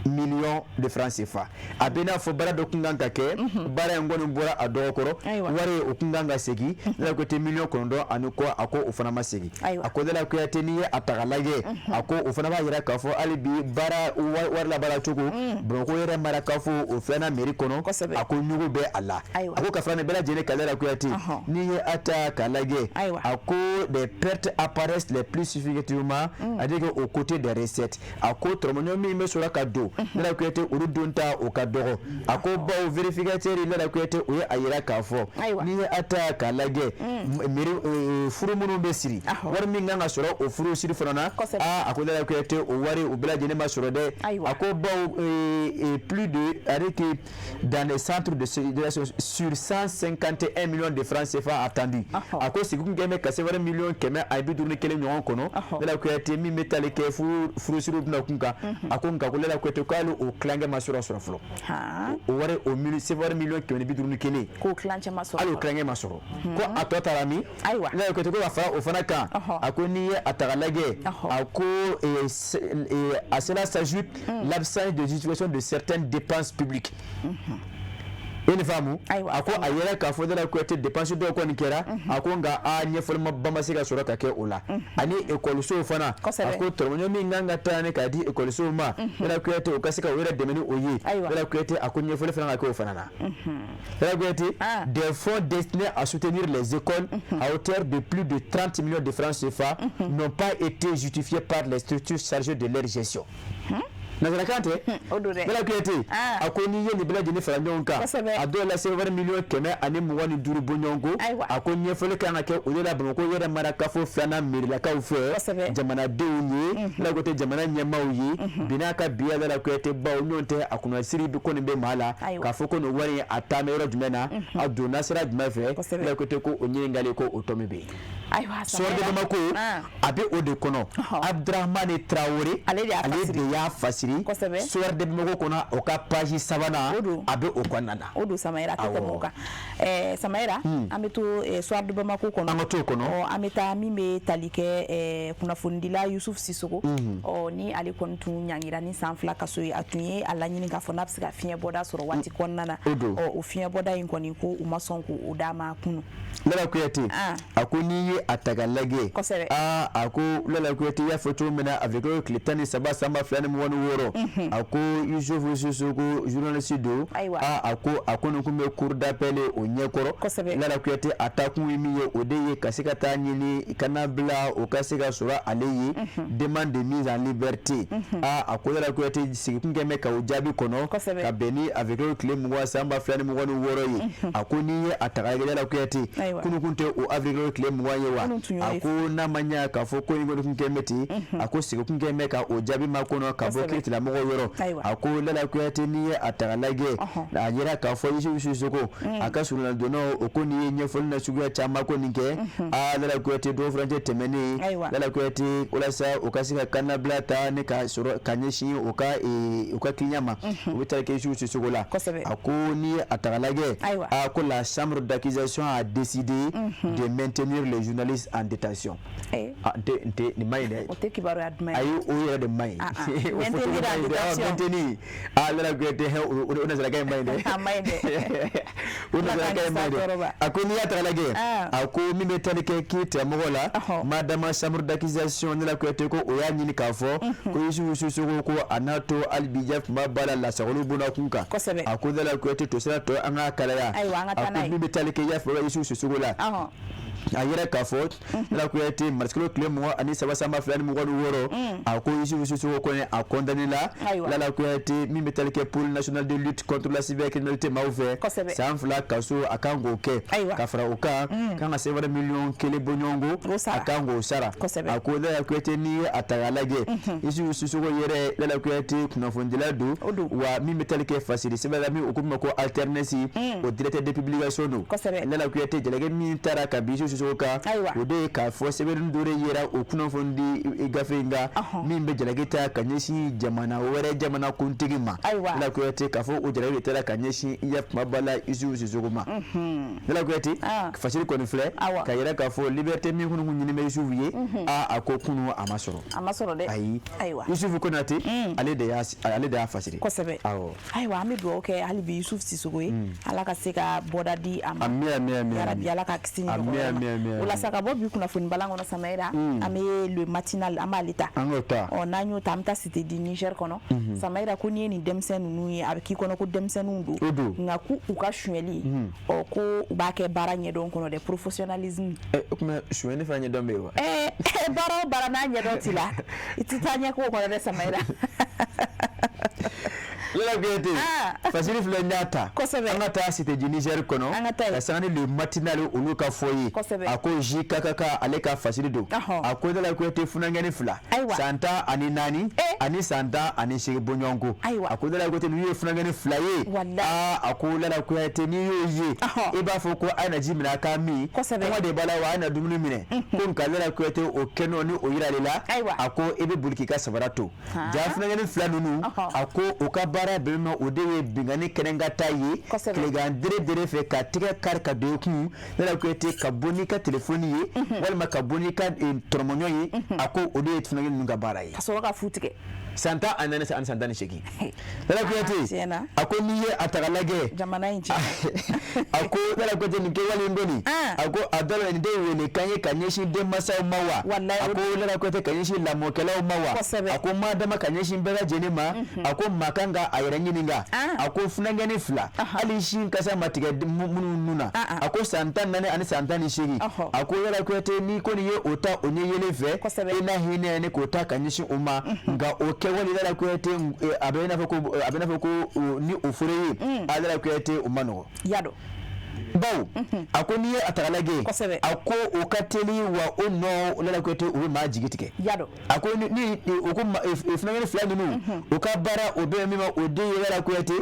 millions de francs CFA. A bɛ n'a fɔ baara dɔ kun kan ka kɛ, baara in kɔni bɔra a dɔgɔkɔrɔ, wari o kun kan ka segin, Lala Kuyate, miliyɔn 9 ani kɔ, a ko o fana ma segin. A ko Lala Kuyate, n'i ye a ta k'a lajɛ, a ko o fana b'a yira k'a fɔ hali bi baara wari labaara cogo Bamakɔ yɛrɛ mara k'a fɔ o filanan mairie kɔnɔ, a ko ɲugu bɛ a la. A ko ka fara nin bɛɛ lajɛlen kan, Lala Kuyate, n'i ye a ta k'a lajɛ, a ko des pertes apparaissent les plus significativement, c'est-à-dire que au côté des recettes, a ko tɔrɔmɔɲɔ min bɛ sɔrɔ ka don, Lala Kuyate, olu don ta o ka dɔgɔ. A ko bawo vérificateur Lala Kuyate, o ye a yira k'a fɔ n'i ye a ta k'a lajɛ, mairie furu minnu bɛ siri, wari min kan ka sɔrɔ o furu siri fana na, aa, a ko Lala Kuyate, o wari o bɛɛ lajɛlen ma sɔrɔ dɛ. A ko bawo plus de, c'est-à-dire que dans les centres de sur 151 millions de francs CFA attendus, a ko sigi kun kɛ bɛ ka se wari miliyɔn 151 ɲɔgɔn kɔnɔ, Lala Kuyate, min bɛ tali kɛ furusiriw bɛna kun kan. A ko nka ko Lala Kuyate, k'ale o tilancɛ ma sɔrɔ fɔlɔ, o wari o sefawari miliyɔn 151. K'o tilancɛ ma sɔrɔ. Hali o tilancɛ ma sɔrɔ, ko a tɔ taara min? Lala Kuyate, ko ka fara o fana kan, a ko n'i ye a ta k'a lajɛ, a ko à cela s'ajoute l'absence de justification de certaines dépenses publiques. I ni faamu? A ko a yɛrɛ k'a fɔ Lala Kuyate, dépense dɔw kɔni kɛra, a ko nka a ɲɛfɔli ma ba ma se ka sɔrɔ ka kɛ o la. Ani ekɔlisow fana, a ko tɔrɔmɔɲɔ min kan ka taa ni k'a di ekɔlisow ma, Lala Kuyate, o ka se ka o yɛrɛ dɛmɛ ni o ye, Lala Kuyate, a ko ɲɛfɔli fana ka kɛ o fana na. Lala Kuyate, des fonds destinés à soutenir les écoles à hauteur de plus de 30 millions de francs CFA n'ont pas été justifiés par les structures chargées de leur gestion. Nansarakan tɛ. O don dɛ. Lala Kuyate, a ko n'i ye nin bɛɛ lajɛlen fara ɲɔgɔn kan, a dɔw la sefawari miliyɔn 125 bɔ ɲɔgɔn ko, a ko ɲɛfɔli kan ka kɛ o de la Bamakɔ yɛrɛ mara kafo filanan mairilakaw fɛ, jamanadenw ye, Lala Kuyate, jamana ɲɛmaaw ye bi n'a ka bi. Lala Kuyate, bawo ɲɔgɔn tɛ, a kunnasiri bi kɔni bɛ maa la k'a fɔ ko nin wari in a taa bɛ yɔrɔ jumɛn na, a donna sira jumɛn fɛ? Lala Kuyate, ko o ɲininkali ko o tɔ min bɛ yen. Soir de Bamako, a bɛ o de kɔnɔ. Abdramane Traoré, ale de y'a fasiri Soir de Bamako kɔnɔ, o ka page sabanan, a bɛ o kɔnɔna na. O don, Samayira, a tɛ tɛmɛ o kan. Samayira, an bɛ to Soir de Bamako kɔnɔ. An ka t'o kɔnɔ. An bɛ taa min bɛ tali kɛ kunnafonidila Yusuf Sisoko, ɔ ni ale kɔni tun ɲangira ni san 2 kaso ye. A tun ye a laɲini k'a fɔ n'a bɛ se ka fiɲɛ bɔda sɔrɔ waati kɔnɔna na. Ɔ o fiɲɛ bɔda in kɔni, ko u ma sɔn k'o d'a ma kunun. Lala Kuyate, a ko n'i ye a ta ka lajɛ, aa, a ko Lala Kuyate y'a fɔ cogo min na avril kalo tile 13 san 2026, a ko Yusufu Sisoko, journaliste don. Aa, a ko a kɔni tun bɛ cour d'appel o ɲɛkɔrɔ. Lala Kuyate, a taakun ye min ye, o de ye ka se ka taa ɲini kannabila o ka se ka sɔrɔ ale ye, demande de mise en liberté. Aa, a ko Lala Kuyate sigikun kɛ bɛ ka o jaabi kɔnɔ ka bɛn ni avril kalo tile 20 san 2026 ye. A ko n'i ye a ta k'a lajɛ, Lala Kuyate, kunun tɛ o avril kalo tile 20 ye wa? A ko n'a ma ɲɛ k'a fɔ ko in kɔni kun kɛ bɛ ten, a ko sigikun kɛ bɛ ka o jaabi makɔnɔ ka bɔ kiiritigɛlamɔgɔw yɔrɔ. A ko Lala Kuyate, n'i ye a ta k'a lajɛ, a yira k'a fɔ Yusufu Sisoko a ka surunalidonnaw, o ko nin ye ɲɛfɔli na suguya caman ko nin kɛ. Aa, Lala Kuyate, dɔgɔ furancɛ tɛmɛnen, Lala Kuyate, walasa o ka se ka kannabila ta ne ka sɔrɔ ka ɲɛsin o ka client ma, o bɛ taa kɛ Yusufu Sisoko la. A ko n'i ye a ta k'a lajɛ, a ko la chambre d'accusation a décidé de maintenir les journalistes en détention. Ah, n tɛ nin ma ɲi dɛ. O tɛ kibaruya duman ye. Ayi, o yɛrɛ de ma ɲi. O maintenir en détention. Maintenir, ah, Lala Kuyate, o nansarakan in ma ɲi dɛ. A ma ɲi dɛ. O nansarakan in ma ɲi dɛ. A ko n'i y'a ta k'a lajɛ, a ko min bɛ tali kɛ kiiritigɛmɔgɔ la, madama chambre d'accusation, Lala Kuyate, ko o y'a ɲini k'a fɔ ko Yusufu Sisoko, ko a n'a to hali bi kuma b'a la lasagoli bonna kun kan. A ko Lala Kuyate, to sira tɔ an k'a kalaya. A ko min bɛ tali kɛ i y'a fɔ Yusufu Sisoko la, a yɛrɛ k'a fɔ Lala Kuyate, marisikalo tile 23 san 2026, a ko Yusufu Sisoko kɔni a condamné la, Lala Kuyate, min bɛ tali kɛ pôle national de lutte contre la cybercriminalité maaw fɛ, san 2 kaso a kan k'o kɛ, ka fara o kan kan ka sɛbɛn miliyɔn 1 bɔɲɔgɔnko a kan k'o sara. A ko Lala Kuyate, n'i ye a ta k'a lajɛ, Yusufu Sisoko yɛrɛ, Lala Kuyate, kunnafonidila don wa, min bɛ tali kɛ fasiri sɛbɛn la min o ko ma ko Alternance, o directeur de publication don. Lala Kuyate, jalaki min taara ka bin Yusufu Sisoko kan, o de ye k'a fɔ sɛbɛnni dɔ de yera o kunnafoni gafe in kan min bɛ jalaki ta ka ɲɛsin jamana wɛrɛ jamana kuntigi ma. Lala Kuyate, k'a fɔ o jalaki de taara ka ɲɛsin i ya kuma ba la Yusufu Sisoko ma. Lala Kuyate, fasiri kɔni filɛ ka yira k'a fɔ liberté min kun ɲini bɛ Yusufu ye, a ko kunun a ma sɔrɔ. A ma sɔrɔ dɛ. Ayi. Ayiwa. Yusufu Konate, ale de y'a fasiri. Kosɛbɛ. Awɔ. Ayiwa, an bɛ dugawu kɛ hali bi Yusuf Sisoko ye, Ala ka se ka bɔda di a ma. Ami, ami, ami. Yarabi, Ala ka kisi ni Ami, ɲɔgɔn ami, ami, ma. O la sa, ka bɔ bi kunnafoni balan kɔnɔ, Samayira, an bɛ Le Matinal, an b'ale ta. An k'o ta. Ɔ, n'an y'o ta, an bɛ taa Cité du Niger kɔnɔ. Samayira, ko n'i ye nin denmisɛn ninnu ye, a bɛ k'i kɔnɔ ko denmisɛnninw don. O don. Nka k'u u ka sonyɛli, ɔ, ko u b'a kɛ baara ɲɛdɔn kɔnɔ dɛ, professionnalisme. Ɛ, o tuma sonyɛli fana ɲɛdɔn bɛ yen wa? Ɛɛ, baara o baara n'a ɲɛdɔn t'i la, i tɛ taa ɲɛ k'o kɔnɔ dɛ, Samayira. Lala Kuyate, fasiri filɛ, n y'a ta. An ka taa Cité du Niger kɔnɔ. An ka taa yen. Ka sanga ni Le Matinal olu ka fɔ ye. A ko JKKK, ale ka fasiri don. A ko Lala Kuyate, funankɛni fila, san 14 ani san 18 bɔɲɔgɔnko. A ko Lala Kuyate, ninnu ye funankɛni fila ye. Aa, a ko Lala Kuyate, n'i y'o ye, i b'a fɔ ko a ye na ji minɛ a k'a min, kɔngɔ de b'a la wa, a ye na dumuni minɛ ko. Nka Lala Kuyate, o kɛnɛ ni o yira ale la, a ko i bɛ boli k'i ka sabara to. Ja funankɛni fila ninnu, a ko u ka baara bɛn ma, o de ye binkanni kɛnɛ ta ye tilegan dere dere fɛ, ka tɛgɛ kari ka don i kun, Lala Kuyate, ka bɔ n'i ka telefɔni ye walima ka bɔ n'i ka tɔrɔmɔɲɔ ye. A ko o de ye funankɛni ninnu ka baara ye. Ka sɔrɔ ka fu tigɛ. San 14 ani san 18, Lala Kuyate, a ko n'i ye a ta k'a lajɛ, jamana in tiɲɛna. A ko Lala Kuyate, nin kɛwale in kɔni, a ko a dɔ la nin tɛ wele kan ye ka ɲɛsin denmansaw ma wa? A ko Lala Kuyate, ka ɲɛsin lamɔkɛlaw ma wa? A ko madama ka ɲɛsin bɛɛ lajɛlen ma. A ko maa kan ka a yɛrɛ ɲininka. A ko funankɛni fila, hali sin kasa ma tigɛ minnu nun na, a ko san 14 ani san 18, a ko Lala Kuyate, n'i kɔni ye o ta o ɲɛ yelen fɛ, i na hinɛ ni k'o ta ka ɲɛsin o ma. Nka o kɛwale, Lala Kuyate, a bɛ i n'a fɔ ko ni o fɔra ye, a Lala Kuyate, o ma nɔgɔ. Yadɔ. Bawo a ko n'i ye a ta k'a lajɛ, a ko o ka teli wa, o nɔ, Lala Kuyate, o bɛ maa jigi tigɛ. Yadɔ. A ko ni o ko funankɛni fila ninnu, u ka baara o bɛ min ma, o den ye, Lala Kuyate,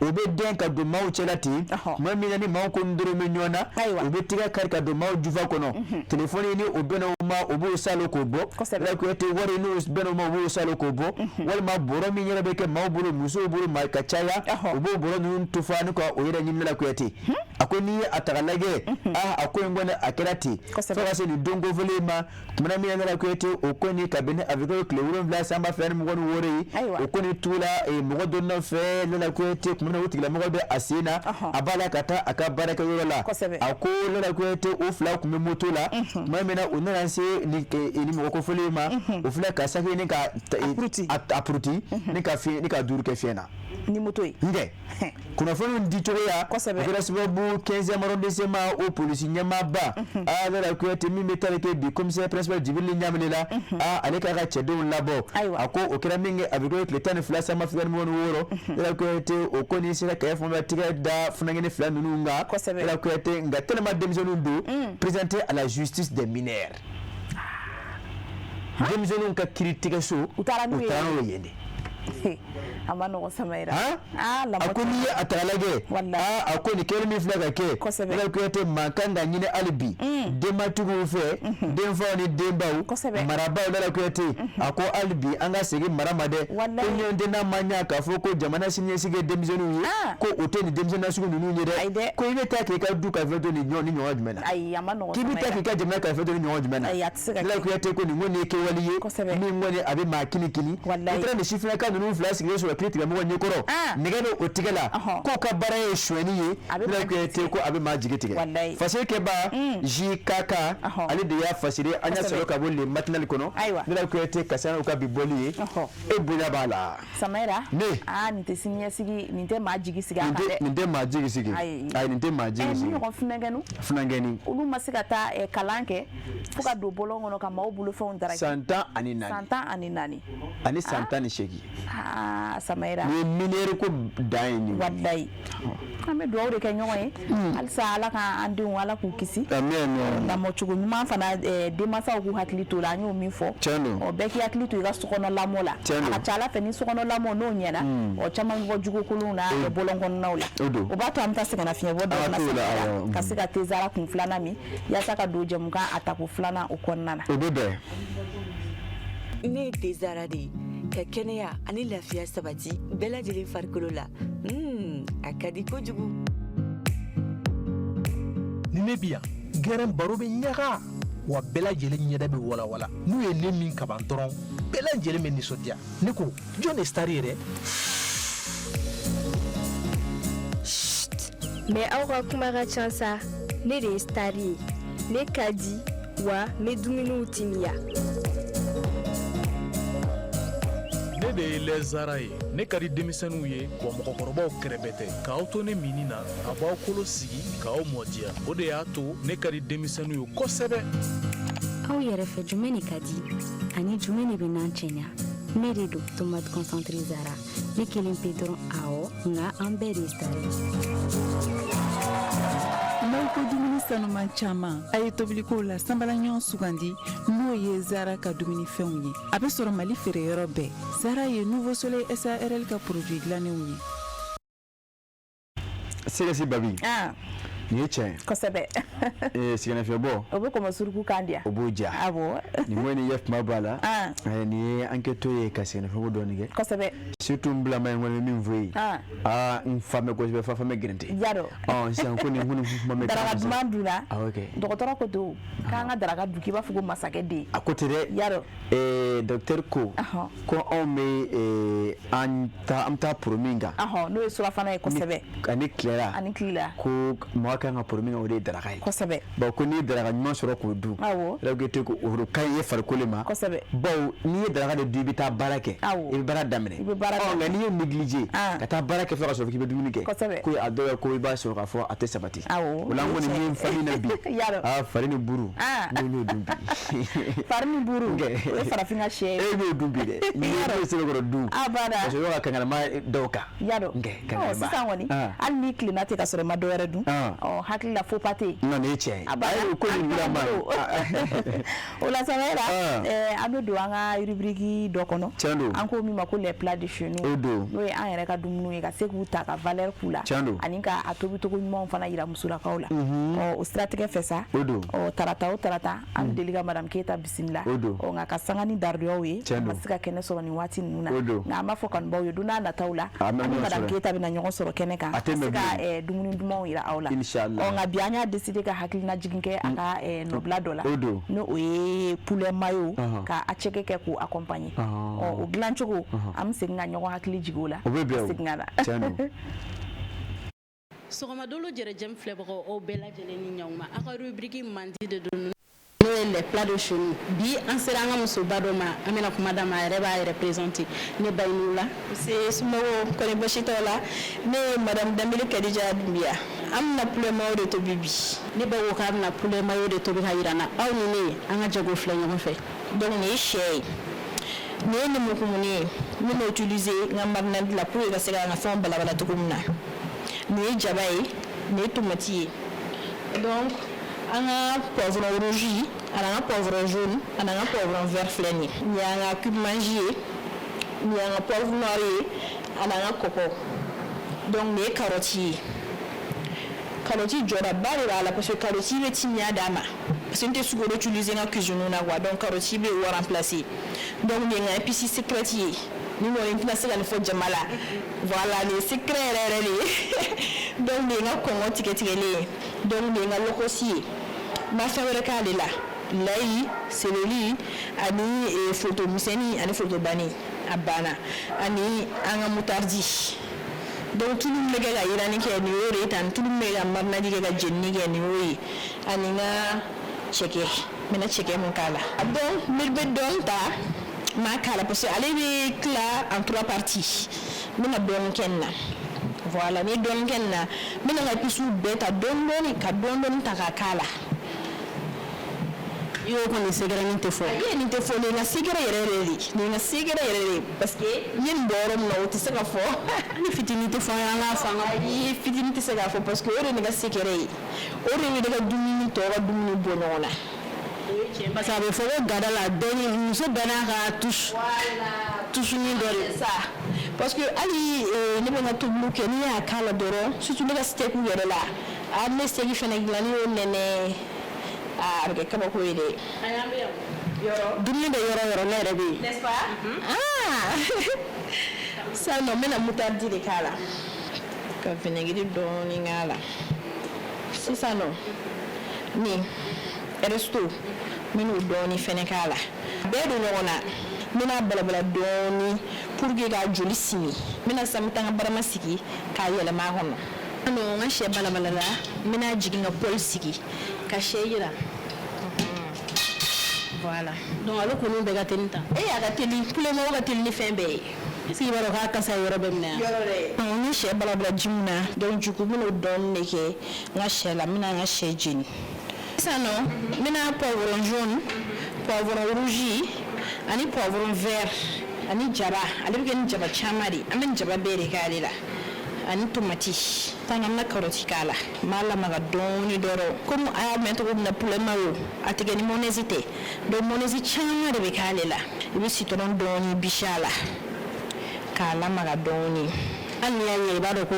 o bɛ den ka don maaw cɛla ten. Tuma min na ni maaw ko n dɔrɔn bɛ ɲɔgɔn na, u bɛ tigɛ kari ka don maaw jufa kɔnɔ. Telefɔni ni o bɛnna o ma, o b'o salo k'o bɔ. Lala Kuyate, wari n'o bɛnna o ma, o b'o salo k'o bɔ, walima bɔrɔ min yɛrɛ bɛ kɛ maaw bolo, musow bolo ma ka caya, u b'o bɔrɔ ninnu tufa ni ka o yɛrɛ ɲini. Lala Kuyate, a ko n'i ye a ta k'a lajɛ, a ko in kɔni a kɛra ten fo ka se nin don kofɔlen ma. Tumana min na Lala Kuyate, o kɔni kabini avril tile 7 san 2026 ye, o kɔni tugula mɔgɔ dɔ nɔfɛ. Lala Kuyate, tuma min na o tigilamɔgɔ bɛ a sen na, a b'a la ka taa a ka baarakɛyɔrɔ la. A ko Lala Kuyate, o fila tun bɛ moto la. Tuma min na u nana se nin mɔgɔ kofɔlen ma, o filɛ ka saki nin ka a puruti ni ka fiɲɛ ni ka duuru kɛ fiɲɛ na ni moto ye. Nkɛ kunnafoniw di cogoya, o kɛra sababu 15e arrondissement o polisi ɲɛmaaba, aa Lala Kuyate, min bɛ tali kɛ bi commissaire principal Jibirili Ɲamine la, aa ale k'a ka cɛdenw labɔ. A ko o kɛra min kɛ avril tile 12 san 2026, Lala Kuyate, o kɔni sera ka fɛn tigɛ da funankɛnin fila ninnu kan. Lala Kuyate, nka tellement denmisɛnninw don, présenté à la justice des mineurs, denmisɛnninw ka kiiritigɛso, u taara n'u ye yen de. A ma nɔgɔn, Samayira. A ko n'i ye a ta k'a lajɛ, a ko nin kɛlen min filɛ ka kɛ, Lala Kuyate, mankan ka ɲini hali bi denbatigiw fɛ, denfaw ni denbaw, marabaaw. Lala Kuyate, a ko hali bi an ka segin mara ma dɛ. Ko ɲɔgɔn n'a ma ɲɛ k'a fɔ ko jamana siniɲɛsigi ye denmisɛnninw ye, ko o tɛ nin denmisɛnnin nasugu ninnu ye dɛ. Ko i bɛ taa k'i ka du kalifa to nin ɲɔgɔn jumɛn na? K'i bɛ taa k'i ka jamana kalifa to nin ɲɔgɔn jumɛn na? Lala Kuyate ko nin kɔni ye kɛwale ye min kɔni a bɛ maa kini kini. I taara nin sifinnaka ninnu fila sigilen sɔrɔ kiiri tigɛmɔgɔ ɲɛkɔrɔ, nɛgɛ bɛ o tigɛ la, k'o ka baara ye sonyɛni ye. Lala Kuyate ko a bɛ maa jigi tigɛ. Fasiri kɛba JKK, ale de y'a fasiri. An y'a sɔrɔ ka bɔ Le Matinal kɔnɔ. Lala Kuyate, ka sanga u ka bi bɔli ye, e bonya b'a la. Samayira. Ne. Aa, nin tɛ siniɲɛsigi, nin tɛ maa jigi sigi a kan dɛ. Nin tɛ maa jigi sigi, ayi, nin tɛ maa jigi sigi. Ni ɲɔgɔn funankɛninw. Funankɛnin. Olu ma se ka taa kalan kɛ fo ka don bɔlɔn kɔnɔ ka maaw bolofɛnw daraki. San 14. San 14. Ani san 18. Aa Samayira. Nin ye mineur ko dan ye nin ye. Walayi. An bɛ dugawu de kɛ ɲɔgɔn ye halisa, Ala ka an denw, Ala k'u kisi. Amiina. Lamɔcogo ɲuman fana, denmansaw k'u hakili t'o la, an y'o min fɔ. Tiɲɛ don. Ɔ, bɛɛ k'i hakili to i ka sokɔnɔ lamɔ la. Tiɲɛ don. A ka ca Ala fɛ, ni sokɔnɔ lamɔ n'o ɲɛna, ɔ, caman bɛ bɔ jogo kolonw na bɔlɔn kɔnɔnaw la. O don. O b'a to an bɛ taa sɛgɛnnafiɲɛbɔ dɔ na, Samayira, ka se ka tezara kun filanan min yaasa ka don jɛmukan a tako filanan o kɔnɔna na. O bɛ bɛn. Ne ye tezara de ye, ka kɛnɛya ani lafiya sabati bɛɛ lajɛlen farikolo la. A ka di kojugu. Ni ne bi yan gɛrɛn, baro bɛ ɲaga wa, bɛɛ lajɛlen ɲɛda bɛ walawala. N'u ye ne min kaban dɔrɔn, bɛɛ lajɛlen bɛ nisɔndiya. Ne ko jɔn de star ye dɛ? Mais aw ka kuma ka ca sa. Ne de ye star ye. Ne ka di wa, n bɛ dumuniw timiya. Ne de ye lɛzara ye. Ne ka di denmisɛnninw ye wa, mɔgɔkɔrɔbaw kɛrɛbɛ tɛ. K'aw to ne minni na, a b'aw kolo sigi k'aw mɔdiya. O de y'a to ne ka di denmisɛnninw ye kosɛbɛ. Aw yɛrɛ fɛ, jumɛn de ka di ani jumɛn de bɛ n'an cɛɲa? Ne de don, tomate concentré Zara. Ne kelen pe dɔrɔn? Awɔ, nka an bɛɛ de ye star ye. N'aw ko dumuni sanuman caman, a ye tobilikow la sanbala ɲɔgɔn sugandi, n'o ye Zara ka dumunifɛnw ye. A bɛ sɔrɔ Mali feereyɔrɔ bɛɛ. Zara ye Nouveau Soleil SARL ka produit dilannenw ye. Sɛgɛsi Babi, nin ye tiɲɛ ye. Kosɛbɛ. Sɛgɛnnafiɲɛbɔ. O bɛ kɔmɔ suruku kan di yan. O b'o diya. Awɔ. Nin ko nin ye kuma b'a la. Nin ye an kɛtɔ ye ka sɛgɛnnafiɲɛbɔ dɔɔni kɛ. Kosɛbɛ. Surtout n bilama ye, n kɔni bɛ min fɔ ye. Aa, n fa mɛn kosɛbɛ, fa fa mɛn gɛrɛntɛ. Yadɔ. Ɔ, sisan ko nin ko nin kuma mɛn. Daraka duman dunna. Awɔ kɛ. Dɔgɔtɔrɔ ko to k'an ka daraka dun, k'i b'a fɔ ko masakɛ den. A ko ten dɛ. Yadɔ. Docteur ko ko anw bɛ an ta, an bɛ taa poro min kan. N'o ye surafana ye kosɛbɛ. Ani tilela. Ani tilela. Ko mɔgɔ kan ka poro min kan, o de ye daraka ye. Kosɛbɛ. Bon, ko n'i ye daraka ɲuman sɔrɔ k'o dun. Awɔ. Yɛrɛ ko o ka ɲi e farikolo ma. Kosɛbɛ. Bawo n'i ye daraka de dun, i bɛ taa baara kɛ. Awɔ. I bɛ baara daminɛ. I bɛ baara daminɛ. Ɔ, nka n'i ye négliger. Ka taa baara kɛ fo ka sɔrɔ k'i bɛ dumuni kɛ. Kosɛbɛ. Ko a dɔw yɛrɛ ko i b'a sɔrɔ k'a fɔ a tɛ sabati. Awɔ. O la n kɔni bɛ n fa min na bi. Yadɔ. Aa, fari ni buru. Ne y'o dun bi. Fari ni buru. O ye farafin ka sɛ ye. E b'o dun bi dɛ. N'i y'o sɛbɛkɔrɔ dun. A banna. Parce que i b'a ka kangalama dɔw kan. Yadɔ. Kangalama. Sisan kɔni, hali n'i tilenna ten ka sɔrɔ i ma dɔ wɛrɛ dun. Ɔ, hakili la faux pas tɛ yen. Non, nin ye tiɲɛ ye. A banna. Ayi, ko nin wula ma. O la Samayira, an bɛ don an ka rubrique dɔ kɔnɔ. Tiɲɛ don. An ko min ma ko les plats de chez nous. O don. N'o ye an yɛrɛ ka dumuniw ye, ka se k'u ta ka valeur k'u la. Tiɲɛ don. Ani ka a tobicogo ɲumanw fana yira musolakaw la. Ɔ, o siratigɛ fɛ sa. O don. Ɔ, tarata o tarata, an bɛ deli ka madame Keyita bisimila. O don. Ɔ, nka ka sanga ni daruyaw ye. Tiɲɛ don. A ma se ka kɛnɛ sɔrɔ nin waati ninnu na. O don. Nka an b'a fɔ kanubaw ye, don n'a nataw la, An bɛ an ni ɲɔgɔn madame sɔrɔ. Keyita bɛna ɲɔgɔn sɔrɔ kɛnɛ kan. A tɛ Ka se mɛn ka bilen. dumuni dumanw yira aw la. Inch'Allah. Inchallah. Ɔ, nka bi an y'a décidé ka hakilina jigin kɛ a ka nɔbila dɔ la, O don. N'o o ye poulet mayo Ɔhɔn. ka attiéké kɛ k'o accompagner. Ɔhɔn. Ɔ, o dilan cogo, an bɛ segin ka ɲɔgɔn hakili jigin o la. O bɛ bɛn o. Segin ka na. Tiɲɛ don. Sɔgɔmadolo jɛrɛjɛm filɛbagaw, aw bɛɛ lajɛlen ni ɲankuma. Aw ka rubrique mandi de don, n'o ye les plats de chez nous. Bi an sera an ka musoba dɔ ma, an bɛna kuma d'a ma, a yɛrɛ b'a yɛrɛ présenter. Ne ba, i ni wula. Se somɔgɔw kɔni, basi t'aw la? Ne ye madame Danbele Kadija Dunbiya. An bɛna poulet mayo de tobi bi. Ne ba ko k'a bɛna poulet mayo de tobi ka yira n na. Aw ni ne, an ka jɛ k'o filɛ ɲɔgɔn fɛ. Donc nin ye sɛ ye, nin ye lemurukumuni ye n bɛna utiliser n ka marinade la pour que ka se ka n ka fɛnw balabala cogo min na. Nin ye jaba ye, nin ye tomati ye. Donc an ka poivron rouge ani an ka poivron jaune ani an ka poivron vert filɛ nin ye. Nin y'an ka cube Maggi ye, nin y'an ka poivre noir ye ani an ka kɔkɔ. Donc nin ye carotte ye. Carotte jɔdaba de b'a la parce que carotte bɛ timiya d'a ma, parce que n tɛ sukaro utiliser n ka cuisine na quoi. Donc carotte bɛ o remplacer. Donc nin ye n ka épice secrète ye. Nin kɔni, n tɛna se ka nin fɔ jama la. Voilà, nin ye secret yɛrɛ yɛrɛ de ye. Donc nin ye n ka kɔngɔ tigɛ tigɛlen ye. Donc nin ye n ka lɔkɔsi ye. N ma fɛn wɛrɛ k'ale la, layi, céleri ani foto misɛnnin ani foto banni, a banna, ani an ka moutarde. Donc tulu min bɛ kɛ ka yiranni kɛ, nin y'o de ye tan. Tulu min bɛ kɛ ka marinade kɛ ka jenini kɛ, nin y'o ye, ani n ka cɛkɛ, n bɛna cɛkɛ mun k'a la. Donc n bɛ dɔɔni ta, n b'a k'a la parce que ale bɛ tila en trois parties. N bɛna dɔɔni kɛ nin na. Voilà, ni ye dɔɔni kɛ nin na, n bɛna n ka épices bɛɛ ta dɔɔni dɔɔni, ka dɔɔni dɔɔni ta k'a k'a la. I y'o kɔni secret tɛ fɔ. Ayi, nin tɛ fɔ. Nin ye n ka secret yɛrɛ yɛrɛ de ye, nin ye n ka secret yɛrɛ de ye, parce que n ye nin bɔ yɔrɔ min na, o tɛ se ka fɔ. Ni fitinin tɛ fɔ an ye, an k'a fɔ an ka. Ayi, fitinin tɛ se k'a fɔ parce que o de ye ne ka secret ye, o de bɛ ne ka dumuni tɔw ka dumuni bɔ ɲɔgɔn na. Parce que a bɛ fɔ ko gada la, bɛɛ ni muso bɛɛ n'a ka touche. Touche ni dɔ de. C'est ça, parce que hali ne bɛ n ka tobiliw kɛ, ni ne y'a k'a la dɔrɔn, surtout ne ka steak yɛrɛ la, a ne steak fɛnɛ dilan, ne y'o nɛnɛ, aa, a bɛ kɛ kabako ye dɛ. Dumuni bɛ yɔrɔ o yɔrɔ, ne yɛrɛ bɛ yen. N'est-ce pas? Ah, sisan nɔ, n bɛna moutarde de k'a la, ka vinaigre dɔɔni k'a la. Sisan nɔ, nin resto, n bɛn'o dɔɔni fɛnɛ k'a la. Bɛɛ don ɲɔgɔn na. N bɛna balabala dɔɔni pour que k'a joli simi. N bɛna sisan, n bɛ taa n ka barama sigi k'a yɛlɛma a kɔnɔ. Nɔ, n ka sɛ balabala la, n bɛna jigin ka poêle sigi ka sɛ yira. Voilà. Donc ale kɔni bɛɛ ka teli tan. E, a ka teli, poulet mayo ka teli ni fɛn bɛɛ ye. Est ce que i b'a dɔn k'a kasa ye yɔrɔ bɛɛ minɛ yan? Yɔrɔ dɛ. Ni sɛ balabala ji min na, donc du coup n bɛn'o dɔɔni de kɛ n ka sɛ la, n bɛna n ka sɛ jeni. Sisan nɔ, n bɛna poivron jaune, poivron rouge ani poivron vert ani jaba. Ale bɛ kɛ ni jaba caman de ye. An bɛ nin jaba bɛɛ de k'ale la, ani tomati tan. An bɛna carotte k'a la. N b'a lamaga dɔɔni dɔrɔn. Komi a y'a mɛn cogo min na, poulet mayo a tɛ kɛ ni mayonnaise tɛ, donc mayonnaise caman de bɛ k'ale la. I bɛ citron dɔɔni bisi a la k'a lamaga dɔɔni. Hali n'i y'a ɲɛ, i b'a dɔn ko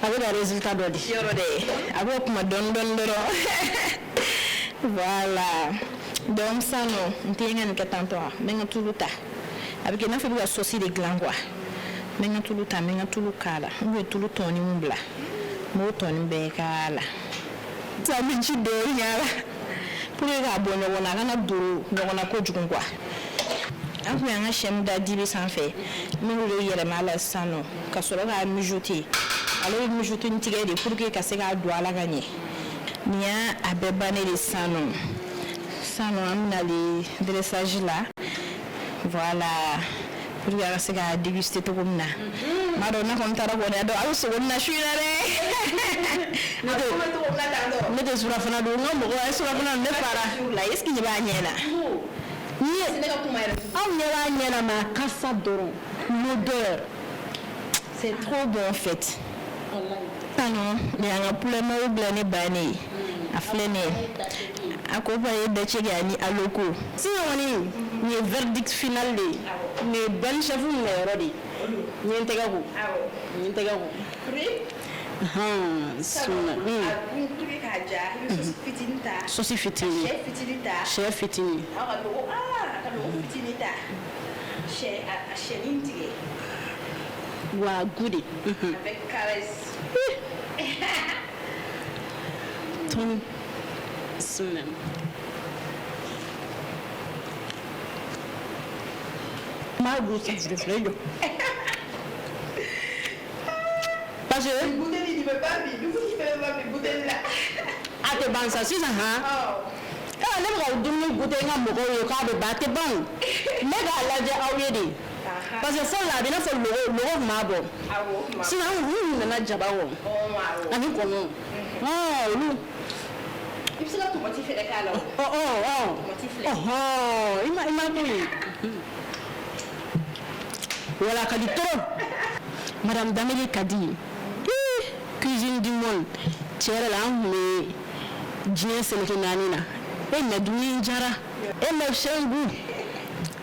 a bɛ ka résultat dɔ di. Yɔrɔ dɛ, a b'o kuma dɔɔni dɔɔni dɔrɔn. Voilà. Donc sisan nɔ, n tɛ n ka nin kɛ tantɔ, n bɛ n ka tulu ta. A bɛ kɛ i n'a fɔ i bɛ ka sauce de dilan quoi. N bɛ n ka tulu ta, n bɛ n ka tulu k'a la. N kun ye tulu tɔnin min bila, n b'o tɔnin bɛɛ k'a la. Sisan n bɛ ji dɔɔni k'a la pour que k'a bɔ ɲɔgɔn na, a kana don ɲɔgɔn na kojugu quoi. An kun y'an ka sɛ min da dibi sanfɛ, n bɛn'o de yɛlɛma a la sisan nɔ, ka sɔrɔ k'a mijoter. Ale bɛ mijoter ni tigɛ de pour que ka se k'a don a la ka ɲɛ. Nin y'a a bɛɛ bannen de sisan nɔ. Sisan nɔ, an bɛna ale dressage la. Voilà, pour que a ka se k'a déguster cogo min na. N b'a dɔn, ne kɔni taara kɔni, a dɔn a bɛ sogo nin na su in na dɛ. Ne tɛ surafana dun, n ka mɔgɔ ye surafana, ne fara. La, est ce que ɲɛ b'a ɲɛ na? Ni aw ɲɛ b'a ɲɛ na, mais a kasa dɔrɔn, l'odeur. C'est trop bon en fait. Sisan nɔ, nin y'an ka poulet mayo dilannen bannen ye. A filɛ nin ye. A ko ba ye dacɛ kɛ ani aloko. Sisan kɔni, nin ye verdict final de ye. Nin ye bonne chef minɛ yɔrɔ de ye. N ye n tɛgɛ ko. N ye n tɛgɛ ko. Suna. Sauce fitinin. Sɛ fitinin. Sɛ a sɛnin tigɛ. Wa goût de. Avec caresse. Tɔni. Bismillah. N b'a dun sisan filɛ jɔ. Parce que. Bouteille, il veut pas, mais du coup, il fait pas, mais bouteille là. A tɛ ban sa sisan han. Ne bɛ ka dumuni goûter n ka mɔgɔw ye k'a bɛ ban, a tɛ ban o. N bɛ k'a lajɛ aw ye de. Parce que fɔlɔ la a bɛ i n'a fɔ logo logo tun b'a bɔ. Sisan an kun nana jaba wɔ. Ani kɔnɔ. Olu. I bɛ se ka tomati fɛnɛ k'a la o. Tomati filɛ. I ma ko ye. Wala ka di trop. Madame Dameli ka di. Cuisine du monde. Tiɲɛ yɛrɛ la an tun bɛ diɲɛ seleke naani na. E mais dumuni in diyara. E mais c'est un goût.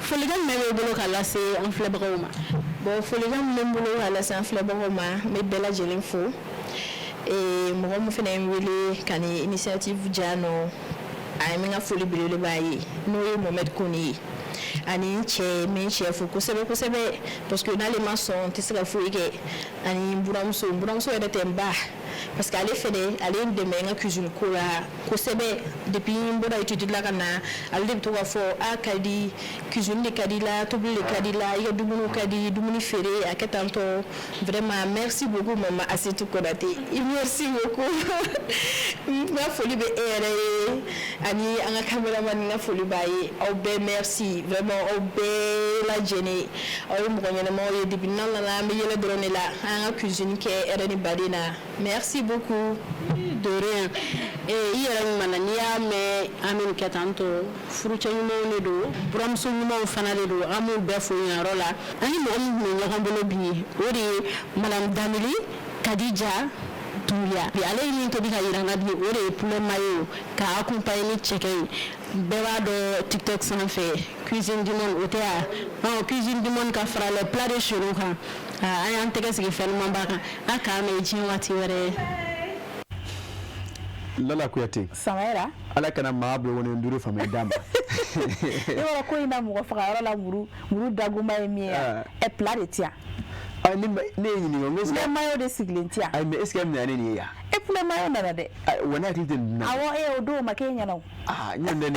Folikan jumɛn b'e bolo ka lase an filɛbagaw ma? Bon, folikan min bɛ n bolo ka lase an filɛbagaw ma, n bɛ bɛɛ lajɛlen fo. Mɔgɔ min fana ye n wele ka nin initiative diya nɔ, a ye n ka foli belebele b'a ye, n'o ye Mohamed Kone ye. Ani n cɛ, n bɛ n cɛ fo kosɛbɛ kosɛbɛ, parce que n'ale ma sɔn n tɛ se ka foyi kɛ. Ani n buramuso, n buramuso yɛrɛ tɛ n ba, parce que ale fɛnɛ ale ye n dɛmɛ n ka cuisine ko la kosɛbɛ. Depuis n bɔra étude la ka na, ale de bɛ to k'a fɔ a ka di cuisine de ka di la, tobili de ka di la, i ka dumuniw ka di, dumuni feere a kɛ tan tɔ. Vraiment merci beaucoup maman Assetou Konaté, merci beaucoup. N ka foli bɛ e yɛrɛ ye ani an ka caméraman, n ka foli b'a ye. Aw bɛɛ merci vraiment, aw bɛɛ lajɛlen, aw ye mɔgɔ ɲɛnamaw ye. Depuis n'an nana an bɛ yɛlɛ dɔrɔn de la, an ka cuisine kɛ hɛrɛ ni baden na. Merci beaucoup. De rien. I yɛrɛ ɲuman na, n'i y'a mɛn an bɛ nin kɛ tan tɔ, furucɛ ɲumanw de don, buramuso ɲumanw fana de don, an b'u bɛɛ fo yen yɔrɔ la. An ni mɔgɔ min tun bɛ ɲɔgɔn bolo bi, o de ye Madame Dameli Kadija Doumbia. Bi ale ye min tobi ka yira n na bi, o de ye poulet mayo k'a accompagner ni cɛkɛ ye. Bɛɛ b'a dɔn TikTok sanfɛ cuisine du monde, o tɛ wa? Cuisine du monde ka fara les plats de chez nous kan. An y'an tɛgɛ sigi fɛn ɲumanba kan. A k'an mɛn diɲɛ waati wɛrɛ. Lala Kuyate. Samayɛrɛ. Ala kana maa bolokɔni duuru faamuya d'a ma. I b'a dɔn ko in na mɔgɔ faga yɔrɔ la muru dagoma ye min ye, ɛ plat de ti yan. Ne ye ɲininka, n ko est-ce que poulet mayo de sigilen ti yan. Ayi, mais est-ce que minɛ ne nin ye yan? E poulet mayo nana dɛ. Wa ne hakili tɛ nin na. Awɔ, o don o ma k'e ɲɛna o. Aa, n ɲɛ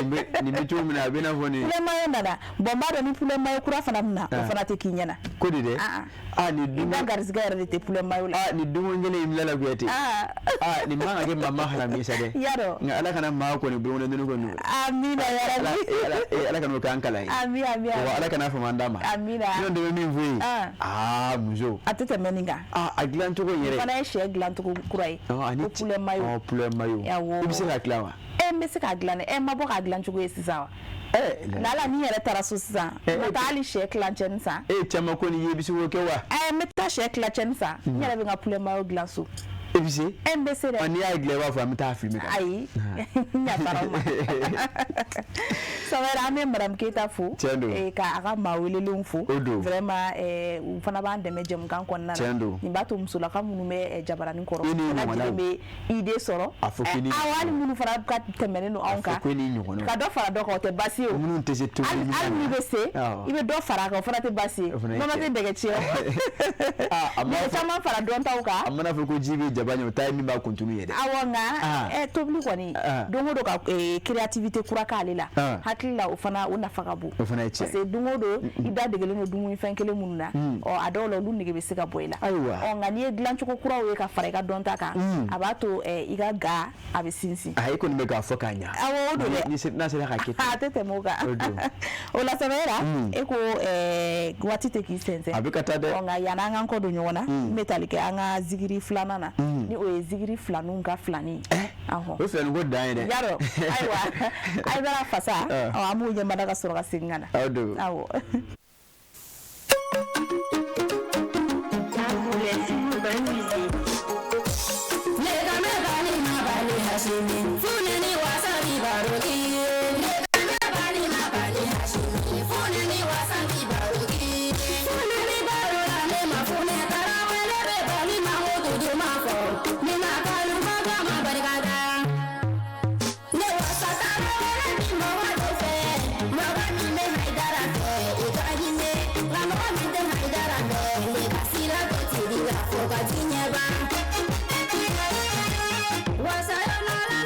nin bɛ cogo min na, a bɛ i n'a fɔ nin. Poulet mayo nana, bon n b'a dɔn ni poulet mayo kura fana bɛ na, o fana tɛ k'i ɲɛna. Ko di dɛ? Aa, nin dumuni. I ka garisigɛ yɛrɛ de tɛ poulet mayo la. Aa, nin dumuni kelen in Lala Kuyate. Aa, nin man ka kɛ maa ma harami sa dɛ. Y'a dɔn. Nka Ala kana maa kɔni bolokɔni duuru kɔni. Amina yarabi. Ala kana o k'an kalan ye. Ami ami. Wa Ala kana fama d'an ma. Amina. N'o de bɛ min f'u ye. Aa, muso. A tɛ tɛmɛ nin kan. Aa, a dilan cogo in yɛrɛ. Nin fana ye sɛ dilan cogo kura ye. Ani ko poulet mayo. Ɔ, poulet mayo. Awɔ. I bɛ se k'a dilan wa? E, n bɛ se k'a dilan dɛ. E, n ma bɔ k'a dilan cogo ye sisan wa? Lala ni yɛrɛ taara so sisan, n bɛ taa hali sɛ tilancɛ san. E caman ko nin ye, i bɛ se k'o kɛ wa? Ɛ, n bɛ taa sɛ tilancɛ san, n yɛrɛ bɛ n ka poulet mayo dilan so. E bɛ se? E, n bɛ se dɛ. N'i y'a dilan i b'a fɔ an bɛ taa filmer. Ayi, n yafara o ma. Samayɛrɛ, an bɛ Madame Keyita fo. Tiɲɛ don. Ka a ka maa welelenw fo. O don. Vraiment u fana b'an dɛmɛ jɛmukan kɔnɔna na. Tiɲɛ don. Nin b'a to musolaka minnu bɛ jabaranin kɔrɔ. I n'i ɲɔgɔnnaw. Bɛɛ lajɛlen bɛ idée sɔrɔ. A fɔ k'i ni. Awɔ, hali minnu fana ka tɛmɛnen don anw kan. A fɔ k'i n'i ɲɔgɔnnaw. Ka dɔ fara dɔ kan, o tɛ baasi ye o. Minnu tɛ se tobili ɲuman na. Hali n'i bɛ se, i bɛ dɔ fara a kan, o fana tɛ baasi ye. O fana ye Nɔnɔ tiɲɛ. tɛ dɛgɛ tiɲɛ o. Mɔgɔ caman fara dɔntaw kan. A mana fɔ ko ji bɛ jaba ɲɛ, o ta ye min b'a kuntunu ye dɛ. Awɔ, nka tobili kɔni, don o don ka créativité kura k'ale la. Hakili la o fana o nafa ka bon. O fana ye tiɲɛ. Parce que don o don i da degelen don dumunifɛn kelen minnu na, ɔ a dɔw la olu nege bɛ se ka bɔ i la. Ayiwa. Ɔ nka n'i ye dilancogo kuraw ye ka fara i ka dɔnta kan, a b'a to i ka ga a bɛ sinsin. A i kɔni bɛ k'a fɔ k'a ɲa. Awɔ, o don dɛ. N'a sera ka kɛ ten. A tɛ tɛmɛ o kan. O don. O la Samayɛrɛ, e ko waati tɛ k'i sɛnsɛn. A bɛ ka taa dɛ. Ɔ nka yanni an k'an kɔ don ɲɔgɔn na, n bɛ tali kɛ an ka zikiri filanan na. Ni o ye zikiri filaninw ka filanin ye. O filanin ko dan ye dɛ. Yarɔ, ayiwa, Ayidara Fasa, an b'o ɲɛmada ka sɔrɔ ka segin ka na. Aw don. Awɔ. Wasayona la